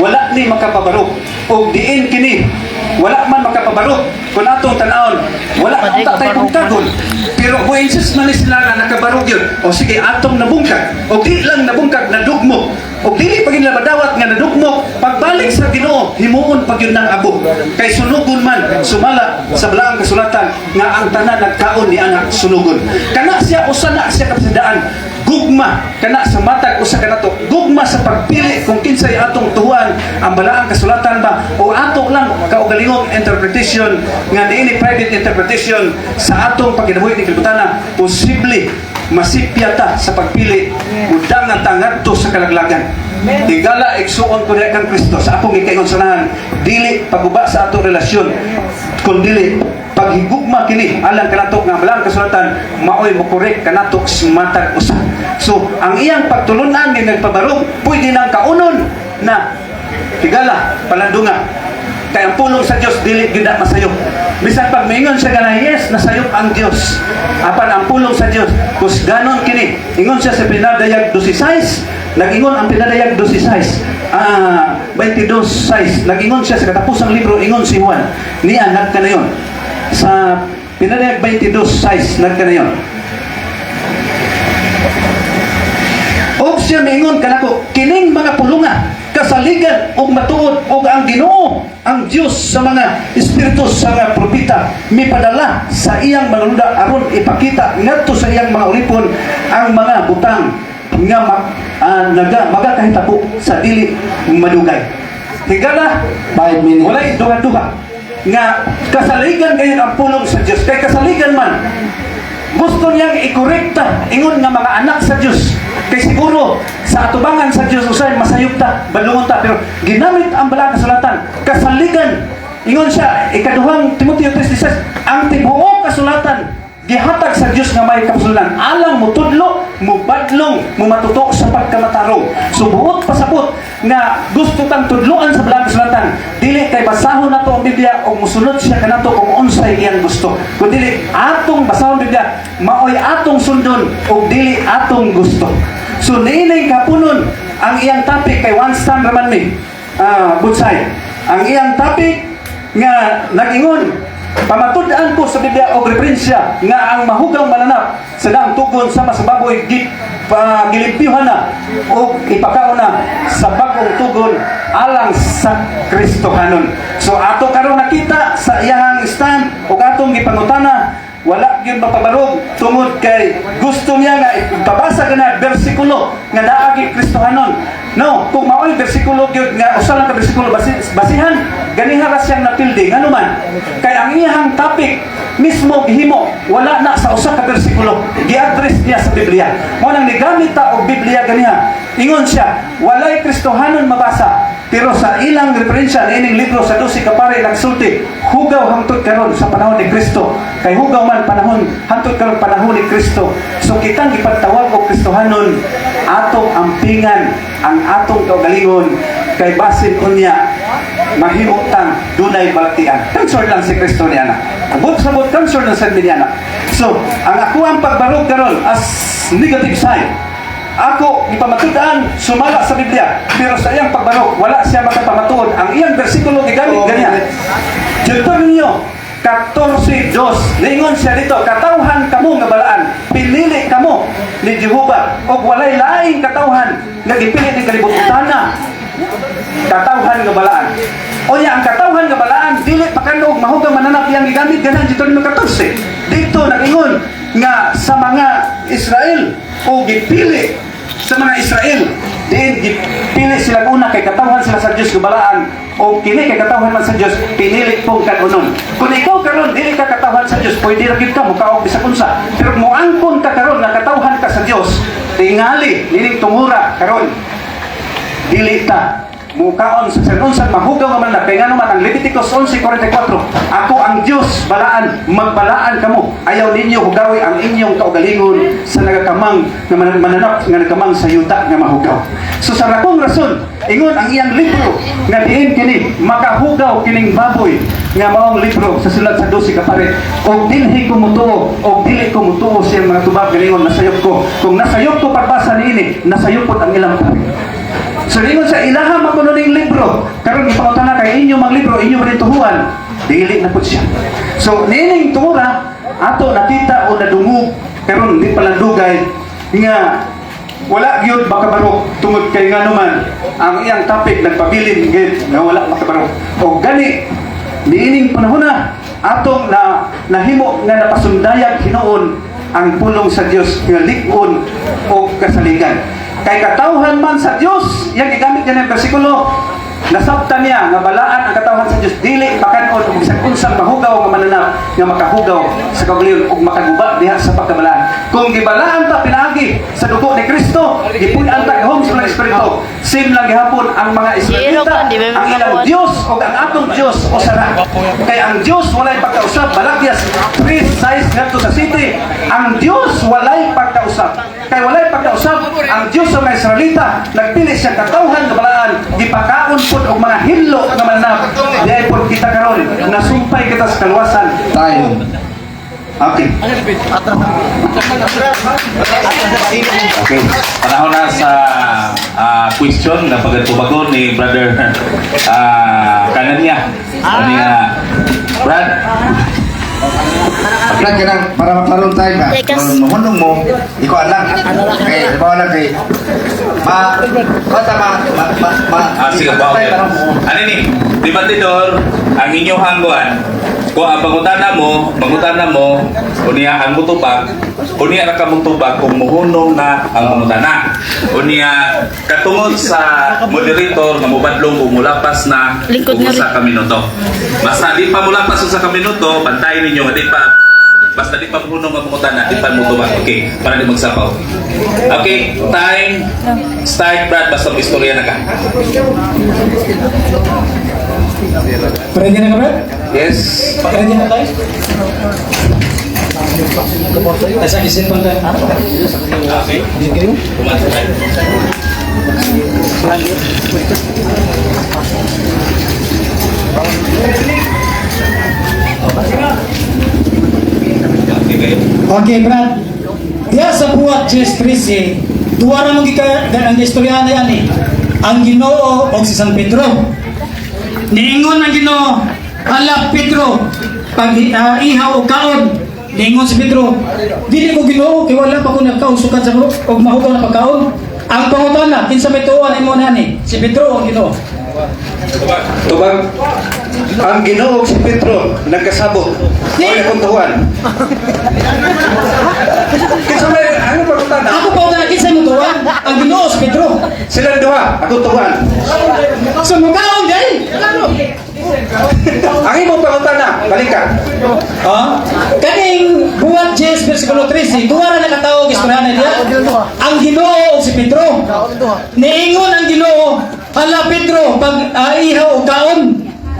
wala ni makapabarog. Og diin kini wala man makapabarog kung atong tan-awon, wala unta tay bungkagon, pero mo insist man ni sila nga nakabarog yun. O sige, atong nabungkag, o di lang nabungkag, nadugmo, o dili pa nila madawat nga nadugmo. Pagbalik sa Ginoo, himuon pag yun ng abo kay sunugon man sumala sa balaang kasulatan nga ang tanan nagkaon ni anak sunugon. Kana siya, usa na siya kapasidaan, gugma kana sa matag usa kanato, gugma sa pagpili kung kinsay atong tuhuan, ang balaang kasulatan ba o ato lang kaugalingong interpretation nga niini private interpretation sa atong pagkinabuhi ni kalibutana. Posible masipya ta sa pagpili, udang nga tangadto sa kalaglagan. Higala, igsuon ko diha kang Kristo sa akong gikaingon sanahan, dili paguba sa atong relasyon kun dili paghigugma kini alang kanato nga balaang kasulatan maoy mo correct kanato sa matag usa. So ang iyang pagtulunan nga nagpabarog, pwede nang kaunon na, higala, palandunga, kay ang pulong sa Dios dili gyud na masayop. Bisan pag maingon siya nga yes, nasayop ang Dios, apan ang pulong sa Dios kusganon kini. Ingon siya sa Pinadayag 12:6, nag-ingon ang Pinadayag 12:6, 22:6, nag-ingon siya sa katapusang libro. Ingon si Juan niya nagkanayon sa Pinadayag 22:6, nagkanayon. Og siya miingon kanako, "Kining mga pulunga kasaligan og matuod, og ang Ginoo, ang Dios sa mga espiritu sa mga propeta, mipadala sa iyang manununda aron ipakita ngadto sa iyang mga ulipon ang mga butang nga naga magakahitabo sa dili madugay." Higala, 5 minutes. walay duha-duha nga kasaligan ngayon ang pulong sa Dios, kay kasaligan man gusto niyang ikorekta. Ingon nga mga anak sa Dios, kay siguro sa atubangan sa Dios usay masayop ta, balungon ta, pero ginamit ang balaang kasulatan, kasaligan. Ingon siya ikaduhang Timoteo 3:16, ang tibuok kasulatan gihatag sa Dios nga may kapasulan alang mutudlo, mubadlong, mumatuto sa pagkamatarong. So buot pasabot nga gusto tang tudloan sa balaang kasulatan, dili kay basahon nato ang Biblia o musunod siya kanato kung unsay iyang gusto, kun dili atong basahon ang Biblia, maoy atong sundon ug dili atong gusto. So niinay kapunon ang iyang topic kay one stand raman mi butsay. Ang iyang topic nga nag-ingon, pamatud-an ko sa Biblia og referensya nga ang mahugaw mananap sa daang tugon sama sa baboy gilimpyuhan na o ipakaon na sa bag-ong tugon alang sa Kristohanon. So ato karon nakita sa iyahang stand ug atong gipangutana, wala gyud mapabarog tungod kay gusto niya nga ipabasa ka na bersikulo nga naagi Kristohanon. No, kung maoy bersikulo gyud nga usa lang ka bersikulo basihan, ganiha ra siyang napildi. Ngano man kay ang iyahang topic mismo gihimo wala na sa usa ka bersikulo, gi-address niya sa Biblia. Mo nang nigamit ta og Biblia ganiha. Ingon siya walay Kristohanon mabasa, pero sa ilang referensya niining libro sa 12 ka pare nagsulti hugaw hangtod karon sa panahon ni Kristo, kay hugaw man panahon hangtod karon panahon ni Kristo. So kitang gipagtawag og Kristohanon, atong ampingan ang atong kaugalingon kay basin unya mahimo tang dunay balatian. Consort lang si Kristo niya na. Abot sabot consort lang sa niya na. So ang ako ang pagbarog karon as negative side, ako ipamatud-an sumala sa Biblia, pero sa iyang pagbarog wala siya makapamatuod. Ang iyang bersikulo gigamit ganyan, Deuteronomio 14:2. Niingon siya dito, "Katawhan kamo nga balaan, pinili kamo ni Jehova og walay laing katawhan nga gipili ni kalibutan na katawhan nga balaan." Unya ang katawhan nga balaan dili pa kanog mahugang mananap yang gigamit ganan Deuteronomio 14. Dito nag-ingon nga sa mga Israel o gipili sa mga Israel. Diin gipili sila una kay katawhan sila sa Dios balaan, o kini kay katawhan man sa Dios, pinili pong kanunon. Kung ikaw karon dili ka katawhan sa Dios, pwede ra gyud ka mukaog bisag unsa. Pero moangkon ka karon nga katawhan ka sa Dios, tingali nining tungura karon, dili ta mukaon sa unsang mahugaw nga mananap, kay ngano man ang Leviticus 11:44, "Ako ang Dios, balaan, magbalaan kamo, ayaw ninyo hugawi ang inyong kaugalingon sa nagakamang nga mananap nga nagakamang sa yuta nga mahugaw." So sa rakong rason, ingon ang iyang libro nga diin kini makahugaw kining baboy nga maong libro sa sulat sa 12 ka pare, og dinhi ko mutuo og dili ko mutuo sa iyang mga tubag. Galingon nasayop ko, kung nasayop ko pagbasa niini, nasayop pod ang ilang pare. So ingon sa ilaha makuno ning libro, karon ipangutana kay inyo mang libro, inyo man tuhuan, dili na pud siya. So niining tungura ato nakita o nadungog karon di palandugay nga wala gyud makabarok, tungod kay ngano man ang iyang topic nagpabilin gyud nga wala makabarok. O gani niining panahon na atong na nahimo nga napasundayag hinuon ang pulong sa Dios nga lig-on o kasaligan. Kay katawhan man sa Dios, yang gigamit niya ng bersikulo, nasabtan niya nga balaan ang katawhan sa Dios, dili pakanon og bisag unsang mahugaw nga mananap nga makahugaw sa kaugalingon ug makaguba diha sa pagkabalaan. Kung gibalaan ta pinaagi sa dugo ni Kristo, gipuy-an ta gahom sa Banal Espiritu, same lang gihapon ang mga Israelita, ang ilang Dios ug ang atong Dios usara. Kay ang Dios walay pagkausap, Malakias 3:6 ngadto sa 7, ang Dios walay pagkausap. Kay walay pagkausap ang Dios sa mga Israelita, nagpili siya katawhan nga balaan, gipakaon pud og mga hinlo nga mananap. Diay pud kita karon nasumpay kita sa kaluwasan. Time. Okay. Okay. Panahon na sa question na pagatubagon ni Brother Kanania. Kaniya Brad. Brad, kanang para maklaron tayo ba? Kung mahunong mo, ikaw lang. Okay, ikaw lang kay ma kata ma ma ma, ma Ah, sige ba? Tayo, tanong mo. Ano ni? Debatidor, ang inyong hangguan, kung ang pangutana mo, unya ang mutubag, unya ra ka mutubag kung muhunong na ang pangutana. Unya katungod sa moderator nga mubadlong kung mulapas na Lingkod kung na usa ka minuto. Basta di pa mulapas usa ka minuto, bantayan ninyo nga di pa, basta di pa muhunong ang pangutana, di pa mutubag. Okay, para di magsapaw. Okay, time start, Brad, basta mo istorya na ka. Ready na ka, Brad? Yes. Ready na tayo? Ay, sa isipan tayo. Okay. Pumasok tayo. Okay, kayo. Okay, Brad. Diya sa buwat Jes 13, duwa ra mo gika ang istorya na yan eh. Ang Ginoo og si San Pedro. Niingon ang Ginoo, "Ala Pedro, pag ihaw og kaon." Niingon si Pedro, "Dili ko, Ginoo, kay wala pa ko nagkaon sukad sa og mahugaw na pagkaon." Ang pangutana, kinsa may tuoan imo nani? Si Pedro o ang Ginoo? Tubag, ang Ginoo ug si Pedro nagkasabot. Oy, akong tuwan. Kinsa may ano pangutana? Ako pa na, kinsa mo tuoan? Ang Ginoo o si Pedro? Silang duha, ako tuwan. So mukaon dai. Ang imong pangutana, balik ka. Ha? Kaning buwat 10 versikulo 13, duha ra nakatawag istorya na diya. Ang Ginoo ug si Pedro. Niingon ang Ginoo, "Hala Pedro, pag ihaw og kaon."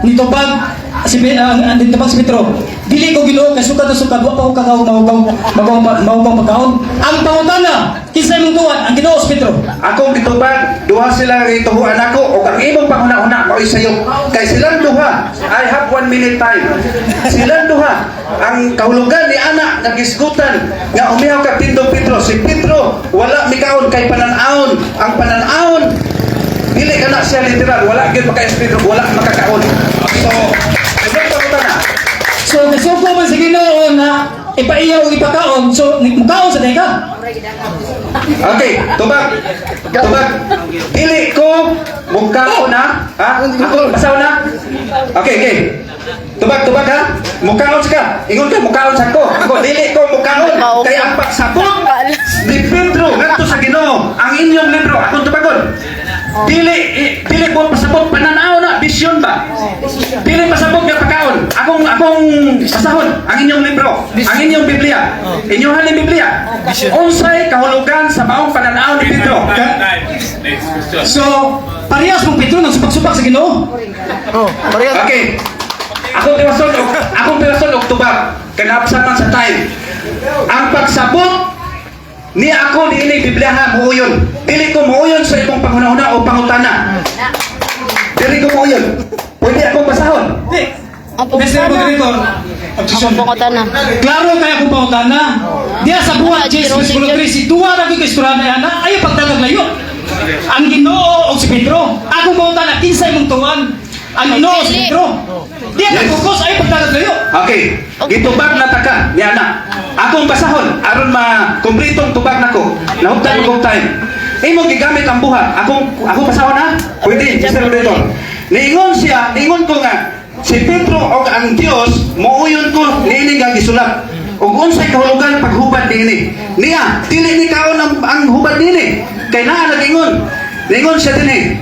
Nitubag si Pedro, "Dili ko, Ginoo, kay sukad na sukad wa pa ko kakaon mahugaw mahugaw mahugaw pagkaon." Ang pangutana, kinsa imong tuwan, ang Ginoo o si Pedro? Akong gitubag, duha sila nga gituhuan ako ug ang imong panghuna-huna mao'y sayo. Kay silang duha, I have 1 minute time. Silang duha, ang kahulugan ni ana nga gisgutan nga umihaw ka tindog Pedro, si Pedro wala mikaon kay panan-awon. Ang panan-awon dili ka na siya literal, wala gyud maka Pedro, wala makakaon. So, imong pangutana. So nasuko man sa Ginoo na ipaihaw ug ipakaon, so mukaon sa ka. Okay, tubag. Tubag. Dili ko mukaon na. Ha? Ako basaw na. Okay. Tubag, tubag ha. Mukaon ka. Ingon ka mukaon sa ko. Ako dili ko mukaon kay ang pagsabot ni Pedro ngadto sa Ginoo, ang inyong libro akong tubagon. Dili dili ko pasabot pananaw na vision ba? Dili pasabot nga pagkaon. Akong basahon ang inyong libro, ang inyong Biblia. Inyong halin Biblia. Unsay kahulugan sa maong pananaw ni Pedro? Next question. So, parehas mong Pedro nagsupak-supak sa Ginoo. Oh, parehas. Okay. Akong tiwason og tubag kay naabsan man sa time. Ang pagsabot ni ako niini Biblia muuyon. Dili ko muuyon sa imong panghuna-huna o pangutana. Dili ko muuyon. Pwede akong basahon. Di. Ang Mr. pangutana. Moderator, objection. Ang pangutana. Klaro kaya akong pangutana. Diya sa Buhat 10, versikulo 13, duwa ra gyud ka istorya na ayaw pagdalag layo. Ang Ginoo og si Pedro. Akong pangutana, kinsay mong tuwan? Ang Ginoo si Dili. Pedro. Diya ka focus, ayaw pagdalag layo. Okay. Gitubag na taka niya na. Akong basahon aron ma kumpletong tubag nako. Nahuptan ko time. Imo gigamit ang buhat. Akong basahon ha. Pwede, Mr. Moderator. Niingon siya, niingon ko nga si Pedro og ang Dios muuyon ko niini nga gisulat. Ug unsay kahulugan paghubad niini? Niya, dili ni kaon ang hubad niini. Kay naa nagingon. Niingon siya dinhi.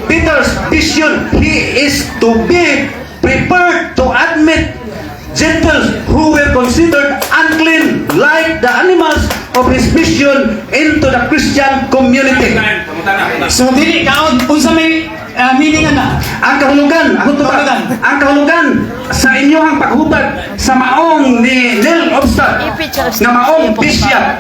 Peter's vision, he is to be prepared to admit Gentiles who were considered unclean like the animals of his mission into the Christian community. So dili kaon unsa may meaning ana? Ang kahulugan, ako to ba? Kahulugan. Ang kahulugan sa inyong paghubad sa maong ni Neil Obstad nga maong bishop.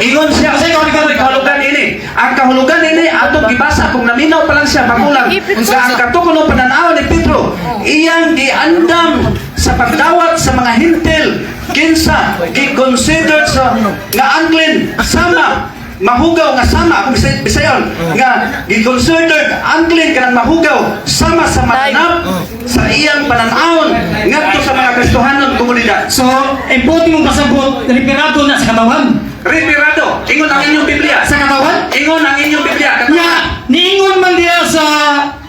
Ingon siya sa kahulugan, kahulugan ini. Ang kahulugan ini atong gibasa kung naminaw pa lang siya magulang nga ang katukono pananaw ni Pedro iyang giandam sa pagdawat sa mga Hentil kinsa gi-considered sa nga unclean sama mahugaw nga sama kung bisayon nga gi-considered unclean kanang mahugaw sama sa mananap sa iyang pananawon ngadto sa mga Kristohanon komunidad. So, imputi mong pasabot, referado na sa katawan. Referado, ingon ang inyong Biblia. Sa katawan? Ingon ang inyong Biblia. Nga, niingon man diya sa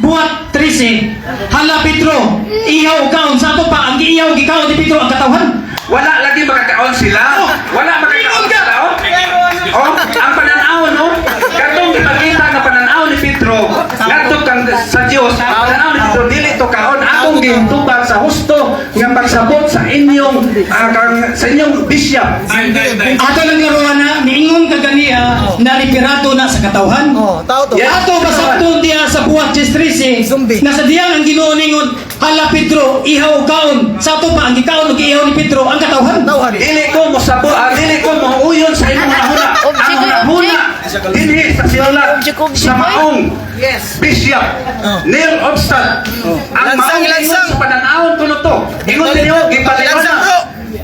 Buhat 13, hala Pedro, ihaw kaon sa ato pa, ang giihaw gikaon ni Pedro ang katawan. Wala lagi makakaon sila. Wala makakaon sila. Oh, oh ang pananaw no. Katong gipakita nga pananaw ni Pedro ngadto kang sa Dios, ang pananaw ni Pedro dili to kaon akong gitubag sa husto nga pagsabot sa inyong sa inyong bishop. Ato lang laruan na, niingon ka ganiya na referado na sa katawan. Oh, tao to. Yes. Ato pasabton diya sa Buhat 13, Zombie. nasa diyang ang Ginoo ningon, hala Pedro, ihaw kaon. Sa ato pa, ang gikaon ug ihaw ni Pedro ang katawan. Tawhan. Dili ko mosabot, dili ko mauyon sa imong hunahuna. Ang Object, hunahuna dinhi sa sinulat Object, object, sa maong bishop Neil Obstad. Ang Lansang, maong ingon lansang. sa pananawon kuno to. Ingon ninyo gipaliwan Lansang, bro.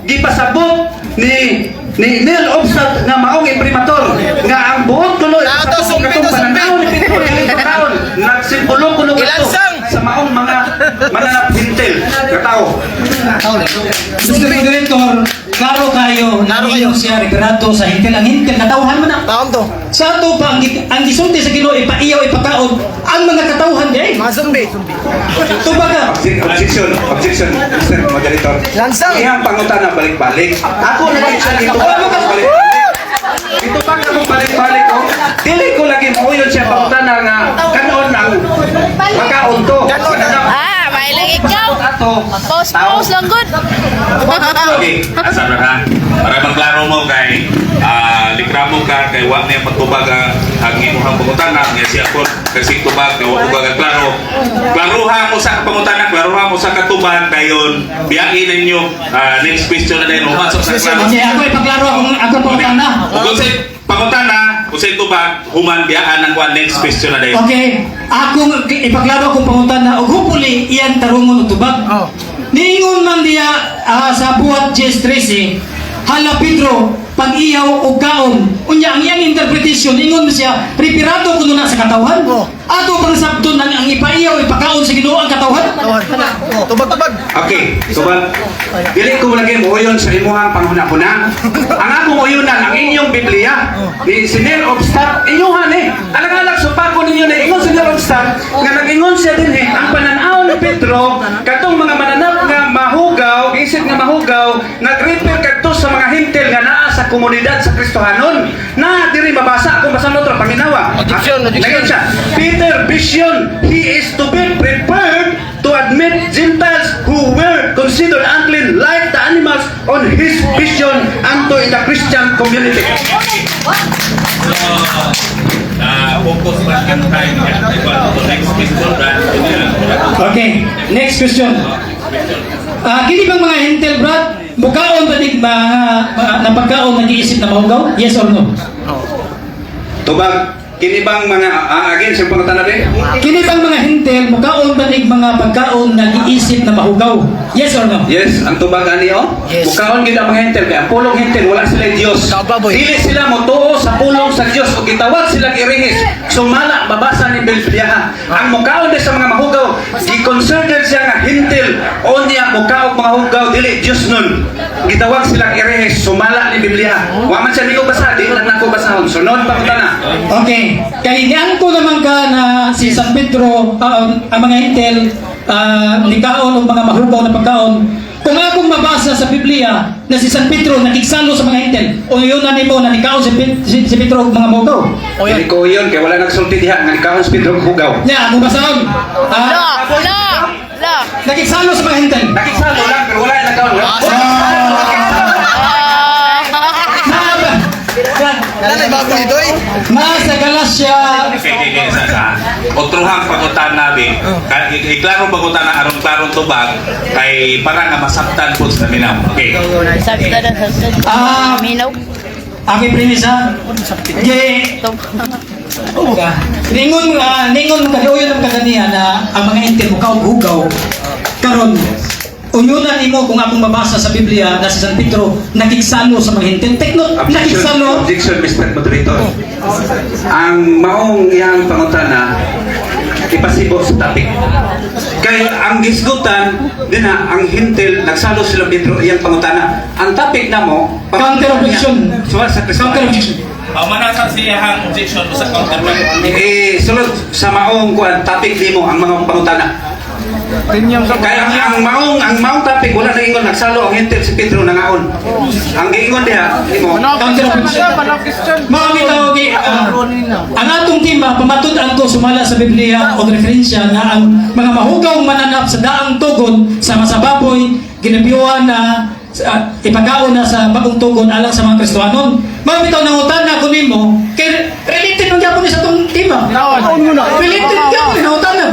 gipasabot ni Neil Obstad nga maong imprimatur nga ang buot kuno Tao to, sa sumpi katong to, sumpi. pananaw ni Pedro dili to kaon nagsimbolo kuno kadto Ilansang. sa maong mga mananap Hentil nga tao. Mr. Moderator, klaro kayo, Klaro kayo. niingon siya referado sa Hentil. Ang Hentil, katawhan man na. Taon to. Sa ato pa, ang gisulti sa Ginoo ipaiyaw, ipakaon, ang mga katawhan di ay. Mga zombie. Tuba ka. Objection, objection, Mr. Moderator. Lansang. Iyang pangutana balik-balik. Ako na lang siya dito. Balik-balik. Ito pa akong balik-balik ko. Dili ko lagi mauyon siya pangutana nga kanon ang makaon to. Ah, may lang ikaw. Ato. Pause, pause lang good. Okay, asa ra ha? Para magklaro mo kay likramo ka kay wa niya pagtubag ang imong pangutana nga siya po kay sig tubag kay wa tubag ang klaro. Klaruha mo sa pangutana, klaruha mo sa katubag dayon biyain ninyo. Next question na dayon umasok sa klaro. Okay, ako ipaklaro akong pangutana. Ug unsay pangutana, unsay tubag human biyaan ang kuan next question na dayon. Okay, akong ipaklaro akong pangutana ug hopefully iyang tarungon og tubag. Oh. Niingon man diya sa Buhat 10:13, hala Pedro, pag-iyaw og kaon. Unya ang iyang interpretation ingon man siya, referado kuno na sa katawan. Oh. Ato bang sabton ang ipaiyaw ipakaon sa Ginoo ang katawan? Tawhan. Oh, tubag tubag. Okay, tubag. Dili ko lagi mauyon sa imuhang panghuna-huna. Ang akong uyunan, ang inyong Biblia, ni si Neil Obstad, inyuhan eh. Alang-alang supako ninyo na ingon si Neil Obstad, nga nag-ingon siya din eh, ang pananaw ni Pedro, katong mga mananap nga mahugaw, isip nga mahugaw, nag-refer kadto sa mga Hentil nga naa sa komunidad sa Kristohanon, na diri mabasa, kung basa notro, paminawa. Objection, objection. Ngayon siya, another vision. He is to be prepared to admit Gentiles who were considered unclean like the animals on his vision unto in the Christian community. So, focus lang ang time niya. Diba? So, next question, Brad. Okay, next question. Ah, kini bang mga Hentil, Brad? Mukaon ba dig mga, mga na pagkaon nag-iisip na mahugaw? Yes or no? Tubag, kini bang mga, again, sa pangutana din? Kini bang mga Hentil mukaon ba dig mga pagkaon nag-iisip na mahugaw? Yes or no? Yes, ang tubag ani oh. Yes. Mukaon gid ang mga Hentil kay ang pulong Hentil wala sila Dios. Kababoy. Dili sila motuo sa pulong sa Dios ug gitawag silang erehis. Sumala mabasa ni Biblia. Ang mukaon di sa mga mahugaw, gi-consider siya nga Hentil unya mukaog mga hugaw dili Dios nun. Gitawag silang erehis sumala ni Biblia. Wa man siya nigo basa, di lang nako basahon. Sunod pa na. Okay. Kay niangko naman ka na si San Pedro, ang mga Hentil, nikaon og mga mahugaw na pagkaon. Kung akong mabasa sa Biblia na si San Pedro nakigsalo sa mga Hentil, o yun na nimo na nikaon si Pedro og mga mahugaw. Dili ko yun kay wala nagsulti diha nga nikaon si Pedro og hugaw. Nya, mo basahon. La, la, la. Nakigsalo sa mga Hentil. Nakigsalo lang pero wala nagkaon. Na, na sa Galatia. Okay, sa otruhang pangutana bi. Iklarong pangutana aron klarong tubag kay para nga masabtan po sa minaw. Okay. Sabta na, sabta. Minaw. Aking premisa, ge ningon kaluyo ng kaganiya na ang mga Hentil mukaog hugaw karon, uyunan nimo kung akong mabasa sa Biblia na si San Pedro nakigsalo sa mga Hentil. Take note, nakigsalo. Objection, Mr. Moderator. Ang maong iyang pangutana, ipasibo sa topic. Kay ang gisgutan, din na, ang Hentil, nagsalo sila Pedro iyang pangutana. Ang topic na mo, Counter objection. Suwa sa Kristo. Counter objection. Manasa siya ang objection sa counter. Eh, sulod sa maong kuan topic nimo ang mga pangutana. Kaya ang maong topic wala na ingon nagsalo ang Hentil si Pedro nangaon. Ang giingon diha nimo Counter objection. Mga bitaw, ang atong tema, pamatud-an ko sumala sa Biblia o referensya na ang mga mahugaw mananap sa daang tugon sama sa baboy, ginabiyuan na ipagaon na sa bagong tugon alang sa mga Kristohanon. Mga bitaw, nangutana ko nimo, kay related man gyapon ni sa atong tema. Related gyapon ni nangutana.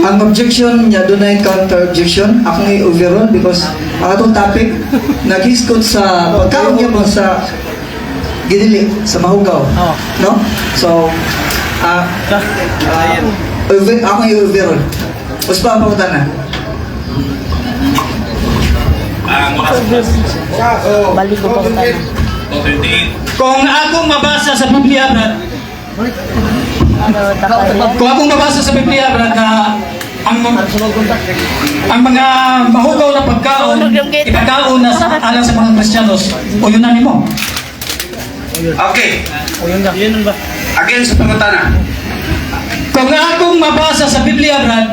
Ang objection niya, doon ay counter objection. Akong i-overrule because ang atong topic, naghiskot sa pagkaon niya po sa ginili, sa mahugaw. No? So, akong i-overrule. Uspa ang pangutana. Ang oras Balik ko pa ko tayo. 2:28. Kung akong mabasa sa Biblia, Brad, kung akong mabasa sa Biblia, Brad, na ang mga mahugaw na pagkaon, ipagkaon na sa, alang sa mga Kristiyanos, o yun na nimo. Okay. Again sa pangutana. Kung akong mabasa sa Biblia, Brad,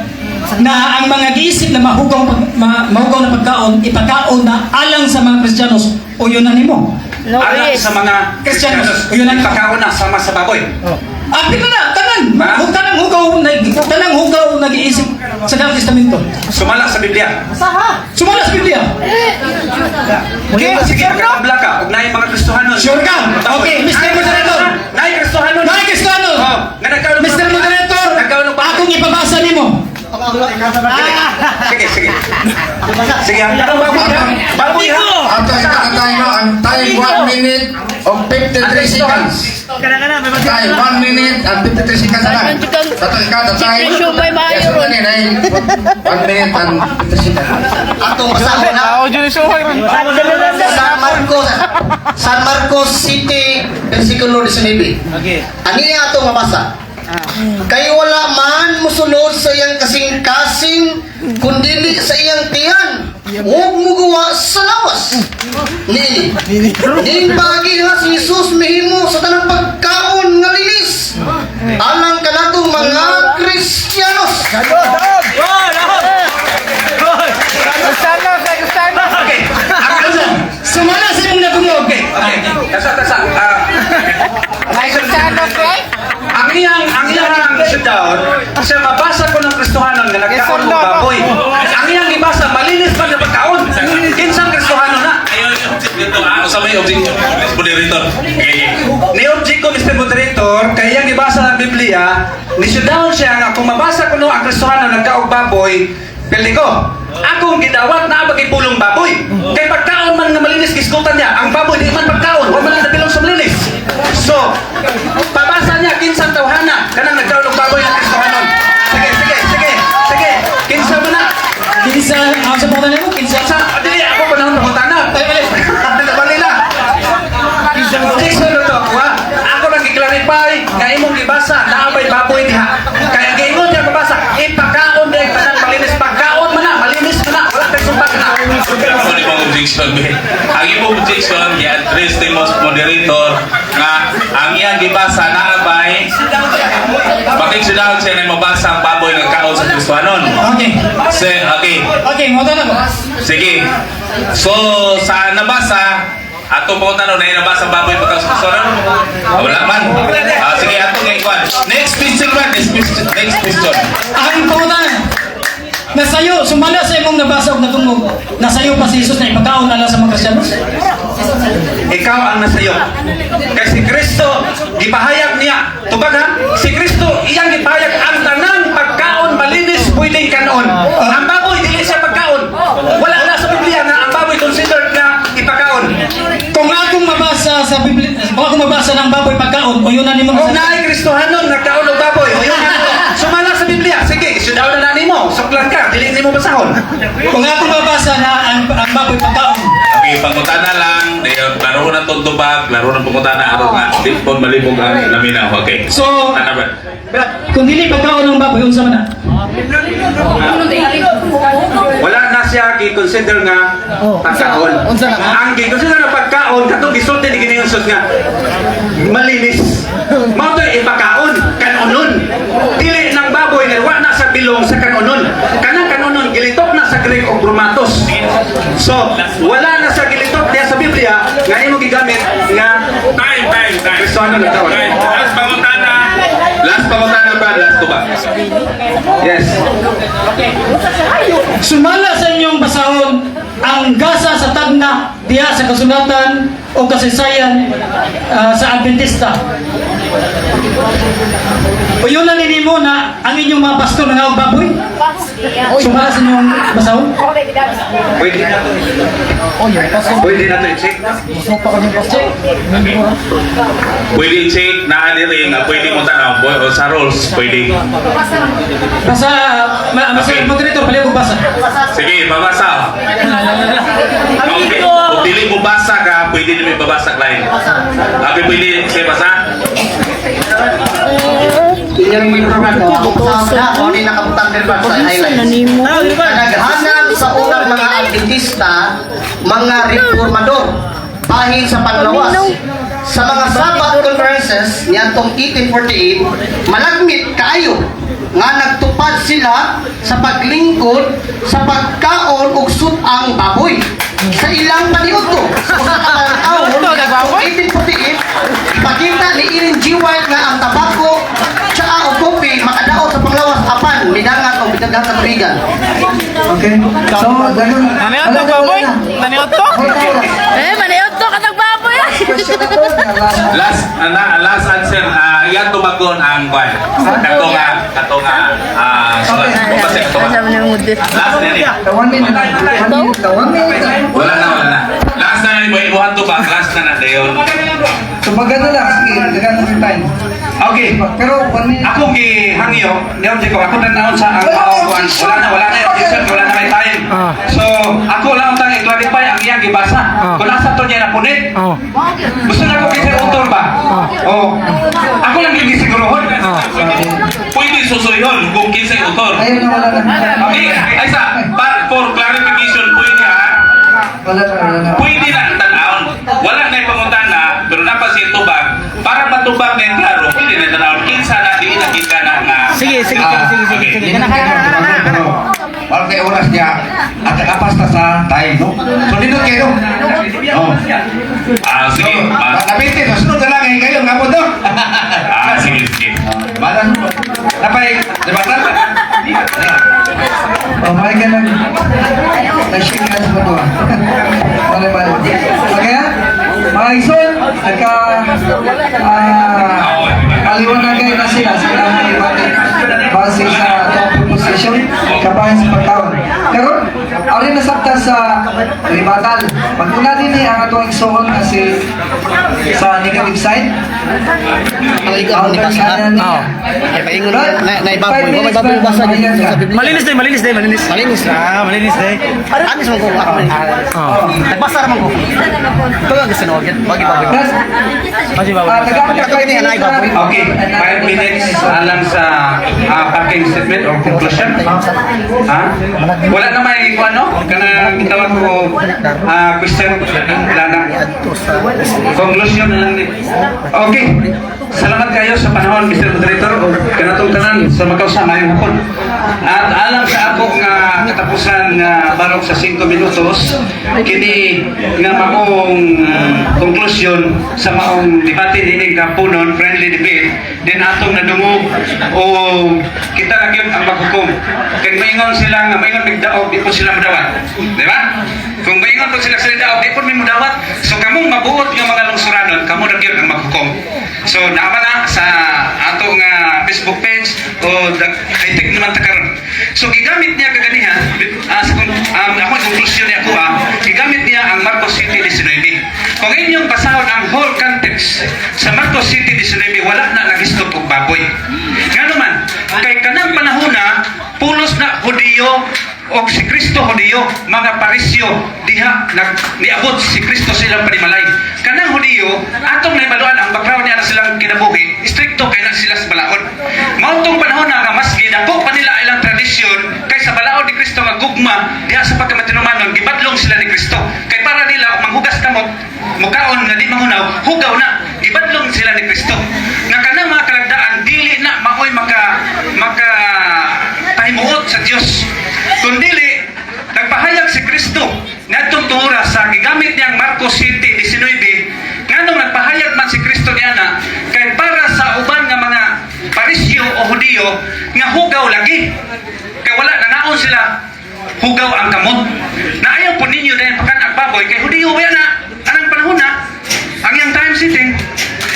na ang mga giisip na mahugaw na pagkaon, ipagkaon na alang sa mga Kristiyanos, o yun na nimo. No, Alang yes. sa mga Kristiyanos. Yun ang- ipakaon na sama sa baboy. Ah, pila na, tanan, Ha? tanang hugaw nag-iisip sa Daang Testamento. Sumala sa Biblia. Sumala sa Biblia. Okay, sige, magkatabla ka. Ug naay mga Kristohanon. Sure ka? Okay, Mr. Moderator. Naay Kristohanon. Naay Kristohanon. Oh, nga nagkaon og- Mr. Moderator, Nagkaon og akong ipabasa nimo. Sige, sige. Sige, ang baboy ha. Baboy ha. Ato time no, ang time 1 minute of 53 seconds. Time 1 minute and 53 seconds na lang. Ato ikaw time. Siyempre, may maayo Yes, ron. ano ni, 1 minute and 53 seconds. Atong basahon na. San Marcos City, versikulo 19. Okay. Ani ato mabasa? Kay wala man musulod sa iyang kasing-kasing kundili sa iyang tiyan ug muguwa sa lawas. Nini. Ning paagi ha si Jesus mihimo sa tanang pagkaon nga linis alang kanatong mga Kristiyanos. Okay. Sumala sa imong nadungog. Okay. Tasa, tasa. Ang iyang Unsa may objection, moderator? Okay. Ni-object ko, Mr. Moderator, kay iyang gibasa ng Biblia, nisyudahon siya nga kung mabasa kuno ang Kristohano nagkaog baboy, pili ko. Akong gidawat na bagay pulong baboy. Kay pagkaon man nga malinis gisgutan niya, ang baboy di man pagkaon, wa man lang nabilong sa malinis. So, pabasa niya kinsang tawhana kanang nagkaon og baboy nga Kristohanon. Sige, sige, sige, sige. Kinsa man na? Kinsa ang sa pangutan mo? Kinsa? Sa dili ako panahon pangutana. Ay, ay. Bali na. Objection na to ako ha. Ako lang gi-clarify nga imong gibasa naa bay baboy diha. Kaya giingon niya mabasa, ipakaon diay tanan malinis, pagkaon man na, malinis man na, wala kay sumpak na. Ano imong objection, be? Ang imong objection, gi-address ni most moderator nga ang iyang gibasa naa bay bakit sila siya na mabasa ang baboy nga kaon sa Kristohanon. Okay. Okay. Okay, mo na ko. Sige. So, sa nabasa, ato po tanong na nabasa ang baboy pagka sa Kristohanon? Ah, wala man. Ah, sige, ato nga ikuan. Next question man. Next question. Next question. Ang pangutan. Nasayo, sumala sa imong nabasa og natungog. Nasayo pa si Jesus na ipakaon ala sa mga Kristiyanos? Ikaw ang nasayo. Kay si Kristo gipahayag niya. Tubag ha, si Kristo iyang gipahayag ang tanang pagkaon malinis pwedeng kanon. Ang baboy dili siya pagkaon. Wala na sa Biblia nga ang baboy considered nga ipakaon. Kung akong mabasa sa Biblia, kung akong mabasa ng baboy pagkaon, o yun na nimo. Kung naay Kristohanon nagkaon og baboy, o yun na. Sumala sa Biblia. Sige, sudaw na nimo. Suklan ka, dili nimo basahon. Kung akong mabasa na ang baboy pagkaon, Okay, pangutana lang. Dayon, laro na itong tubag, laro ng pangutana, aron nga. Di po malibog ang laminaw. Okay. So, Ano ba? kung dili pagkaon ng baboy, unsa man na? Wala na siya gi-consider nga pagkaon. Ang gi-consider nga pagkaon katong gisulti ni Ginoong Hesus nga malinis. Mao to ipakaon kanonon. Dili ng baboy nga wa na sa bilong sa kanonon. Kanang kanonon gilitok na sa Greek og bromatos. So, wala na sa gilitok diya sa Biblia nga imo gigamit nga Time, time, time. Kristohanon nagkaon. Time. Last pangutana. Last pangutana ba? Last tubag. Yes. Sumala sa inyong basahon ang gasa sa tagna diha sa kasulatan o kasaysayan sa Adventista. O yun na ninimo na ang inyong mga pastor na baboy? Sumala sa inyong basahon? Pwede na to. Pwede na to i-check. Okay. Pwede i-check na diri nga pwede mo tanaw o sa rules pwede. Basta, basta Okay. moderator, paliw ko basa. Sige, babasa. Okay. Kung dili mo basa ka, pwede na may babasa lain. Okay, pwede siya basa? Sa ni nakabutang din ba sa highlights. Naghanap sa unang mga Adventista, mga reformador, bahin sa panglawas. Sa mga Sabbath conferences niadtong 1848, malagmit kaayo nga nagtupad sila sa paglingkod sa pagkaon og sut-ang baboy. Sa ilang paniudto sa usa ka taon, 1848, ipakita ni Ellen G. White nga ang tabako, tsaa o kopi makadaot sa panglawas apan midangat og bitaghan sa tubigan. Okay? So, ganun. Wala na, wala na. Eh, maniod to katag baboy. Question na to. Last ana last answer, yan tubagon ang kwan. Kato nga Okay. basta kato nga. Asa man yung mudit? Last na ni. 1 minute. 1 minute. 1 minute. Wala na, wala na. Last na ni boy, buhat tubag, last na na dayon. So, maganda lang. Sige, daghan na time. Okay. Pero, 1 minute. Ako gihangyo, niyon ko ako tan-awon sa ang Wala na kuan. objection. Wala na objection, wala na may time. So, ako lang ang tang i-clarify ang iyang gibasa. Kung asa to niya napunit. Gusto na ko kinsa author ba? Oh. Ako lang yung gisigurohon. Pwede susuyon kung kinsay author. Ayun na, wala na. Okay, ay sa para for clarification pwede ha. Wala na, wala na. Pwede na ang tan-awon. Wala na pangutana, pero napasi tubag para matubag na yung klaro, pwede na tan-awon kinsa na di na kinsa na nga. Sige, sige, sige, sige, sige, sige. Wala kay oras niya at nakapas na sa time, no? So, nindot kayo, no? Oh. Ah, sige. Ah, Napitin, so, sunod na lang eh, kayo, nga po, no? ah, sige, sige. Balas, napay, di ba? Oh, may ka nag... Nag-shake hands mo to. Wala ba? Okay, ha? Igsoon, nagka kaliwanagay na sila sa ilang ibati base sa atong proposition kabahin sa pagkaon. Karon, ari na sabta sa rebuttal. Pag-una din ni ang atong igsoon nga si sa negative side. Albert Anania. Paingon na na ibaboy. 5 May minutes baboy ba? basa Ayan sa ka. Biblia. Malinis day, malinis day, malinis. Malinis ra. Ah, malinis day. Anis man ko ako. Oh. Nagbasa ra man ko. Ito nga gusto nyo, bagi baboy. Plus, Kasi baboy. tagaan ka Ito kini, anay baboy. Okay, 5 minutes alang sa parking statement or conclusion. Ha? Wala na may ano? Kanang tawag ko question. Wala na. Conclusion na lang ni. Okay. Salamat kayo sa panahon, Mr. Moderator, o kanatong tanan sa makausa maayong hapon. At alang sa ako nga katapusan nga barok sa 5 minutos, kini nga maong conclusion sa maong debate nining kapunon, friendly debate, din atong nadungog o kita na gyud ang maghukom. Kay maingon sila nga maingon migdaog, di po sila madawat. Di ba? Kung maingon po sila sila daog, di po mi modawat. So kamong mabuot nga mga lungsuranon, kamo na gyud ang maghukom. So naama na sa ato nga Facebook page o high-tech naman ta karon. So gigamit niya kaganiha sa ako conclusion niya ko gigamit niya ang Marcos 7:19. Kung inyong basahon ang whole context sa Marcos 7:19, wala na nagistot og baboy. Ngano man, kay kanang panahon na pulos na Hudiyo o si Kristo Hudiyo, mga Parisyo diha nag niabot si Kristo sa ilang panimalay. Kanang Hudiyo, atong nahibaluan ang background niya na silang kinabuhi, strikto kay na sila sa balaod. Mao tong panahon na nga mas gidako pa nila ilang tradisyon kaysa balaod ni Kristo nga gugma diha sa pagkamatinumanon, gibadlong sila ni Kristo. Kay para nila kung manghugas kamot, mukaon nga di mangunaw, hugaw na, gibadlong sila ni Kristo. Nga kanang mga kalagdaan dili na maoy maka maka pahimuot sa Dios. Kundili nagpahayag si Kristo ngadtong tuura sa gigamit niyang Marcos 7:19. Nganong nagpahayag man si Kristo niya na kay para sa uban nga mga Parisyo o Hudiyo nga hugaw lagi kay wala nangaon sila, hugaw ang kamot na ayaw po ninyo dahil pakan ang baboy kay Hudiyo ba na anang panahon na ang iyang time sitting.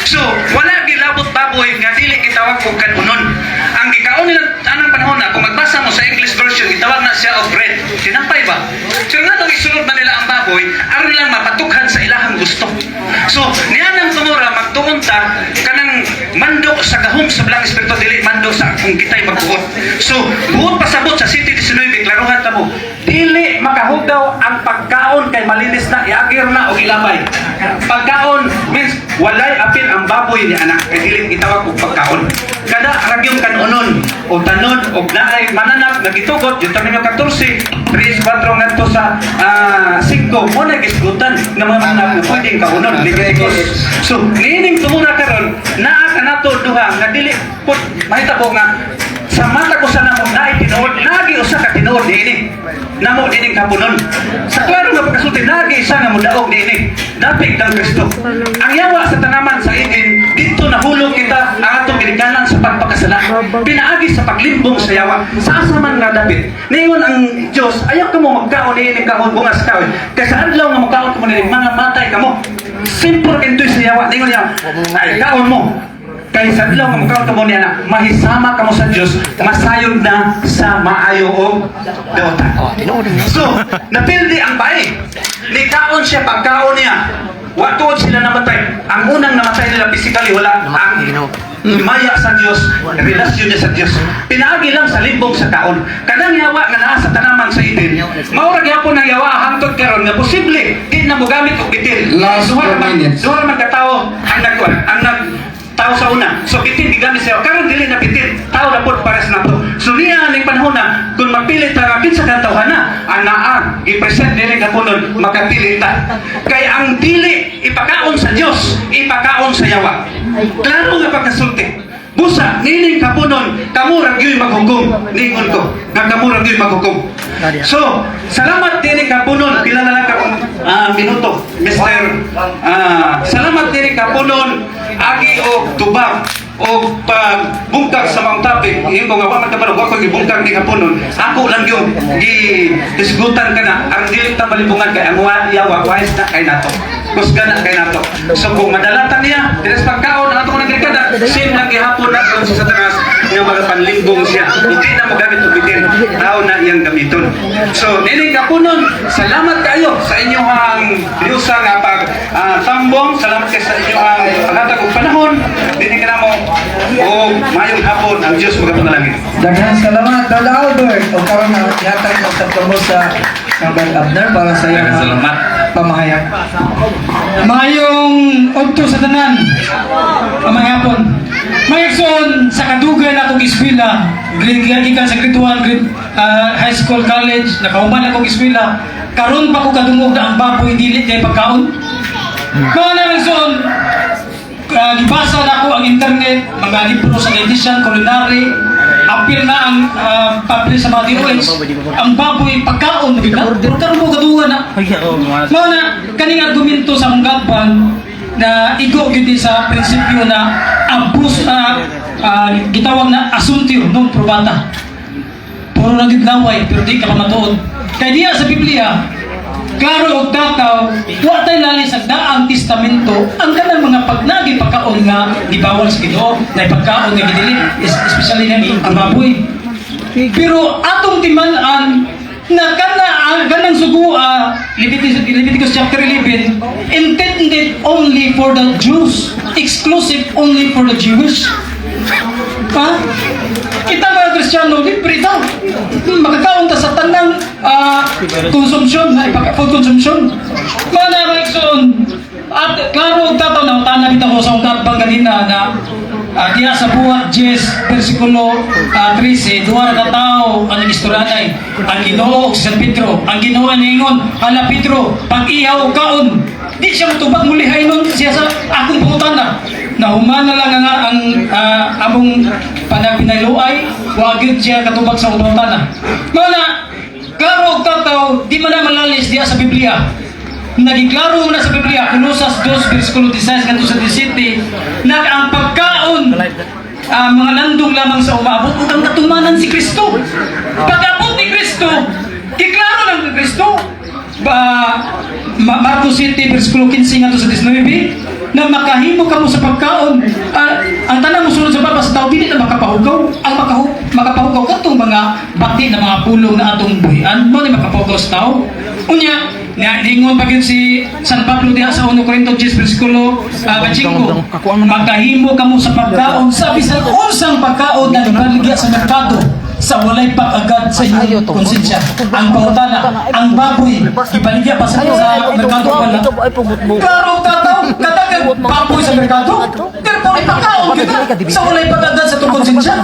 So wala gilabot baboy nga dili gitawag og kanunon. Ang gikaon nila anang panahon na, kung magbasa mo sa English version, gitawag na siya og bread, tinapay ba. So nga nung isulod man nila ang baboy aron lang mapatukhan sa ilahang gusto. So niya nang tumura magtuon ta kanang mando sa gahom sa Balaang Espiritu, dili mando sa kung kita'y magbuot. So buot pasabot sa 7:19, klaruhan ta mo, dili makahugaw ang pagkaon kay malinis na, iagir na og ilabay. Pagkaon means walay apil ang baboy ni anak kay dili gitawag og pagkaon. Kada ragyong kanunon o tanon og naay mananap nga gitugot, Deuteronomio 14, 3, 4 ngadto sa 5, mo na gisgutan nga mga mananap nga pwedeng kaunon, Leviticus. So niining tumuna karon naa kanato duha nga dili pud mahitabo nga sa mata ko sa namo naay tinuod, nagi usa ka tinuod niini namo dining kapunon. Sa klaro nga pagkasulti, nagi isa nga mudaog niini dapig ng Kristo. Ang yawa sa tanaman sa Eden, dito nahulog kita ang atong ginikanan sa pagpakasala pinaagi sa paglimbong sa yawa sa asa man nga dapit. Ningon ang Dios, ayaw kamo magkaon niini kahon bungas kahoy kay sa adlaw nga mokaon kamo niini, mga matay kamo. Simple kintoy sa yawa. Ningon niya, ay kaon mo kay sa adlaw nga mokaon kamo niya na mahisama kamo sa Dios, masayod na sa maayo og dautan. So napildi ang bae, nikaon siya, pagkaon niya, wa tuod sila namatay. Ang unang namatay nila physically, wala ang himaya sa Dios, relasyon niya sa Dios. Pinaagi lang sa limbong sa kaon. Kanang yawa nga naa sa tanaman sa Eden, mao ra gyapon ang yawa hangtod karon nga posible di na mogamit og bitin. Last Duha 4 man minutes. duha man ka tawo ang nagkuan, ang nag tao sa una. So bitin gigamit siya. Karon dili na bitin. Tao na pod pares nato. So niya ning panahon na kung mapili ta nga kinsa ka tawhana ang naa gi-present dili kapunon, makapili ta. Kay ang dili ipakaon sa Dios, ipakaon sa yawa. Klaro nga pagkasulti. Busa nining kapunon, kamo ra gyud maghukom. Ningon ko nga kamo ra gyud maghukom. So, salamat dinhi kapunon, pila na lang ka minuto, Mr. Salamat dinhi kapunon agi og tubag o pagbungkag sa mga topic. Ingon ko nga wa man kabalo, wa ko gibungkag ni kapunon. Ako lang yung gi disgutan ka na ang dili ta malibungan kay ang yawa wise na kay nato. Kusgan na kay nato. So kung madalatan niya, dili sa pagkaon ang atong nagrekada, same lang gihapon na si Satanas nga magapanlimbong siya. Hindi na mogamit og bitin, tao na iyang gamiton. So nining kapunon, salamat kayo sa inyong diusa nga pag tambong, salamat kayo sa inyong paghatag og panahon. Dinhi ka namo og mayong hapon, ang Dios magapanalangin. Daghang salamat, Brother Albert. O karon na yatag mo sa kamo sa Brother Abner para sa iyang Daghang salamat. Pamahayag. Mayong udto sa tanan. Maayong hapon. Mga igsoon, sa kadugay na akong eskwela, grade gikan sa grade 1, grade high school, college, nakahuman akong eskwela, karon pa ko kadungog na ang baboy dili kay pagkaon. Mga na igsoon, gibasa na ako ang internet, mga libro sa dietitian, culinary, apil na ang publish sa mga DOH, ang baboy pagkaon na bigla, pero karon mo kadungan na. Mao na kaning argumento sa among gabang na igo gyud sa prinsipyo na abus, gitawag na assumptio non probata. Puro na gyud laway pero di ka pa matuod. Kay diya sa Biblia, klaro og tataw, wa tay lali sa Daang Testamento ang kanang mga pagnagi pagkaon nga gibawal sa Ginoo, na pagkaon nga gidili, especially na ang baboy. Pero atong timan-an na kana ang kanang sugua, Leviticus chapter 11, intended only for the Jews, exclusive only for the Jewish. Ha? Kita mga Kristiyano, libre daw. Makakaon ta sa tanang consumption, na food consumption. Mga na mga igsoon, at klaro og tataw na utana bitaw ko sa akong katbang kanina na diya sa Buhat 10 versikulo 13, duha ra ka tawo ang nagistoryanay, ang Ginoo ug si San Pedro. Ang Ginoo ningon, "Hala Pedro, pag-ihaw kaon." Di siya motubag, mulihay nun siya sa akong pangutana. Nahuman na lang ang among panagpinayloay, wa gyud siya katubag sa akong pangutana. Mao na klaro og tataw, di man na malalis diya sa Biblia. Naging klaro na sa Biblia, Colosas 2, versikulo 16 ngadto sa 17, na ang pagkaon, mga landong lamang sa umabot ug ang katumanan si Kristo. Pag-abot ni Kristo, giklaro lang ni Kristo. Ba, Marcos 7, versikulo 15 ngadto sa 19, na makahimo kamo sa pagkaon. Ang tanang mosunod sa Baba sa tao, dili na makapahugaw. Ang makapahugaw katong mga bati na mga pulong na atong buhian, mao ni makapahugaw sa tao. Unya, na ningon pa gyud si San Pablo diha sa 1 Corinto 10 versikulo 25, magkahimo kamo sa pagkaon sa bisan unsang pagkaon na ibaligya sa merkado sa walay pag-agad sa inyong konsensya. Ang pangutana, ang baboy, ibaligya pa sa merkado, wala? Klaro tataw, katagang baboy sa merkado, pero ipakaon kita sa walay pag-agad sa itong konsensya.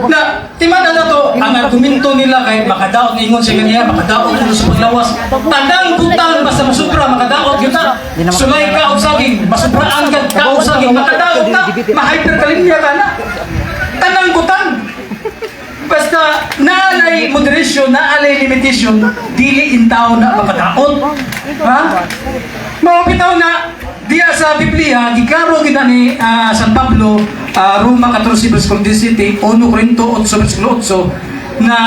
Na, timan na to, ang argumento nila kay makadaot, ingon siya ganyan, makadaot ulo sa paglawas. Tanang butang, basta masubra, makadaot kita. Sulay ka og saging, masubraan ka ka og saging, makadaot ka, ma-hyperkalemia ka na. Tanang butang, basta naalay moderation, naalay limitation, dili in tao na makadaot. Ha? Mao bitaw na diya sa Biblia, giklaro kita ni San Pablo, Roma 14 versikulo 17, 1 Corinto 8 versikulo 8, na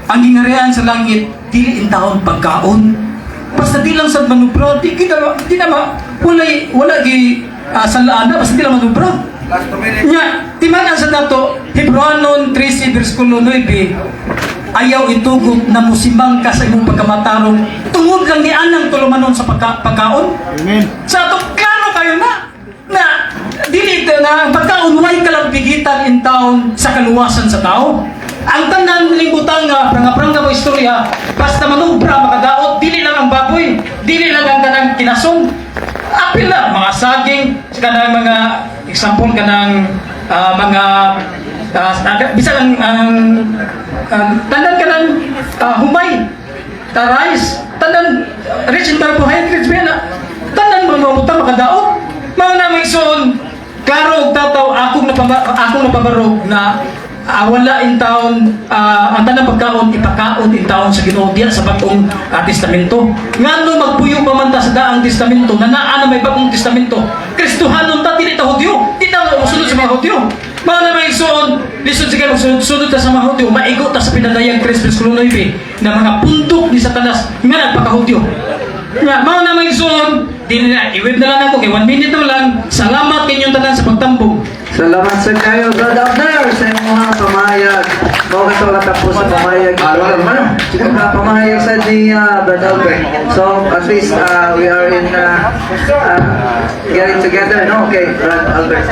ang gingharian sa langit dili in taon pagkaon. Basta di lang sa manubra, di kita di na ma, walay wala gi salaan na basta di lang manubra. Nya, timan sa dato, Hebreoanon 13 versikulo 9, ayaw itugot na musimang ka sa imong pagkamatarong tungod lang ni anang tulumanon sa pagkaon. Amen. Sa ato, klaro kayo na na dili na ang pagkaon way kalampigitan in town sa kaluwasan sa tao. Ang tanan libutan nga pranga-pranga mo istorya, basta manubra makadaot, dili lang ang baboy, dili lang ang kanang kinasong. Apil na mga saging, kanang mga example kanang mga bisan ang tanan kanang humay, ta rice, tanan rich in carbohydrates ba na tanan mga butang makadaot. Mga namang igsoon, klaro og tataw, akong napabarog na wala in town ang tanang pagkaon ipakaon in taon sa Ginoo diya sa Bagong Testamento. Ngano magpuyo pa man ta sa Daang Testamento na naa na may Bagong Testamento? Kristohanon ta, dili ta Hudyo, di ta mosunod sa mga Hudyo. Mga namang igsoon, lisod sige magsunod ta sa mga Hudyo, maigo ta sa Pinadayag 3 versikulo 9 na mga pundok ni Satanas nga nagpakahudyo. Ya, mao na mga igsoon, di na i-wave na lang ako kay 1 minute na lang. Salamat kinyong tanan sa pagtambong. Salamat sa kayo, Brad Abner, sa imong mga pamahayag. Mao ka katapos sa pamahayag. Ah, wala naman. Mga pamahayag sa ni Brad Albert. So, at least we are in getting together, no? Okay, Brad Albert.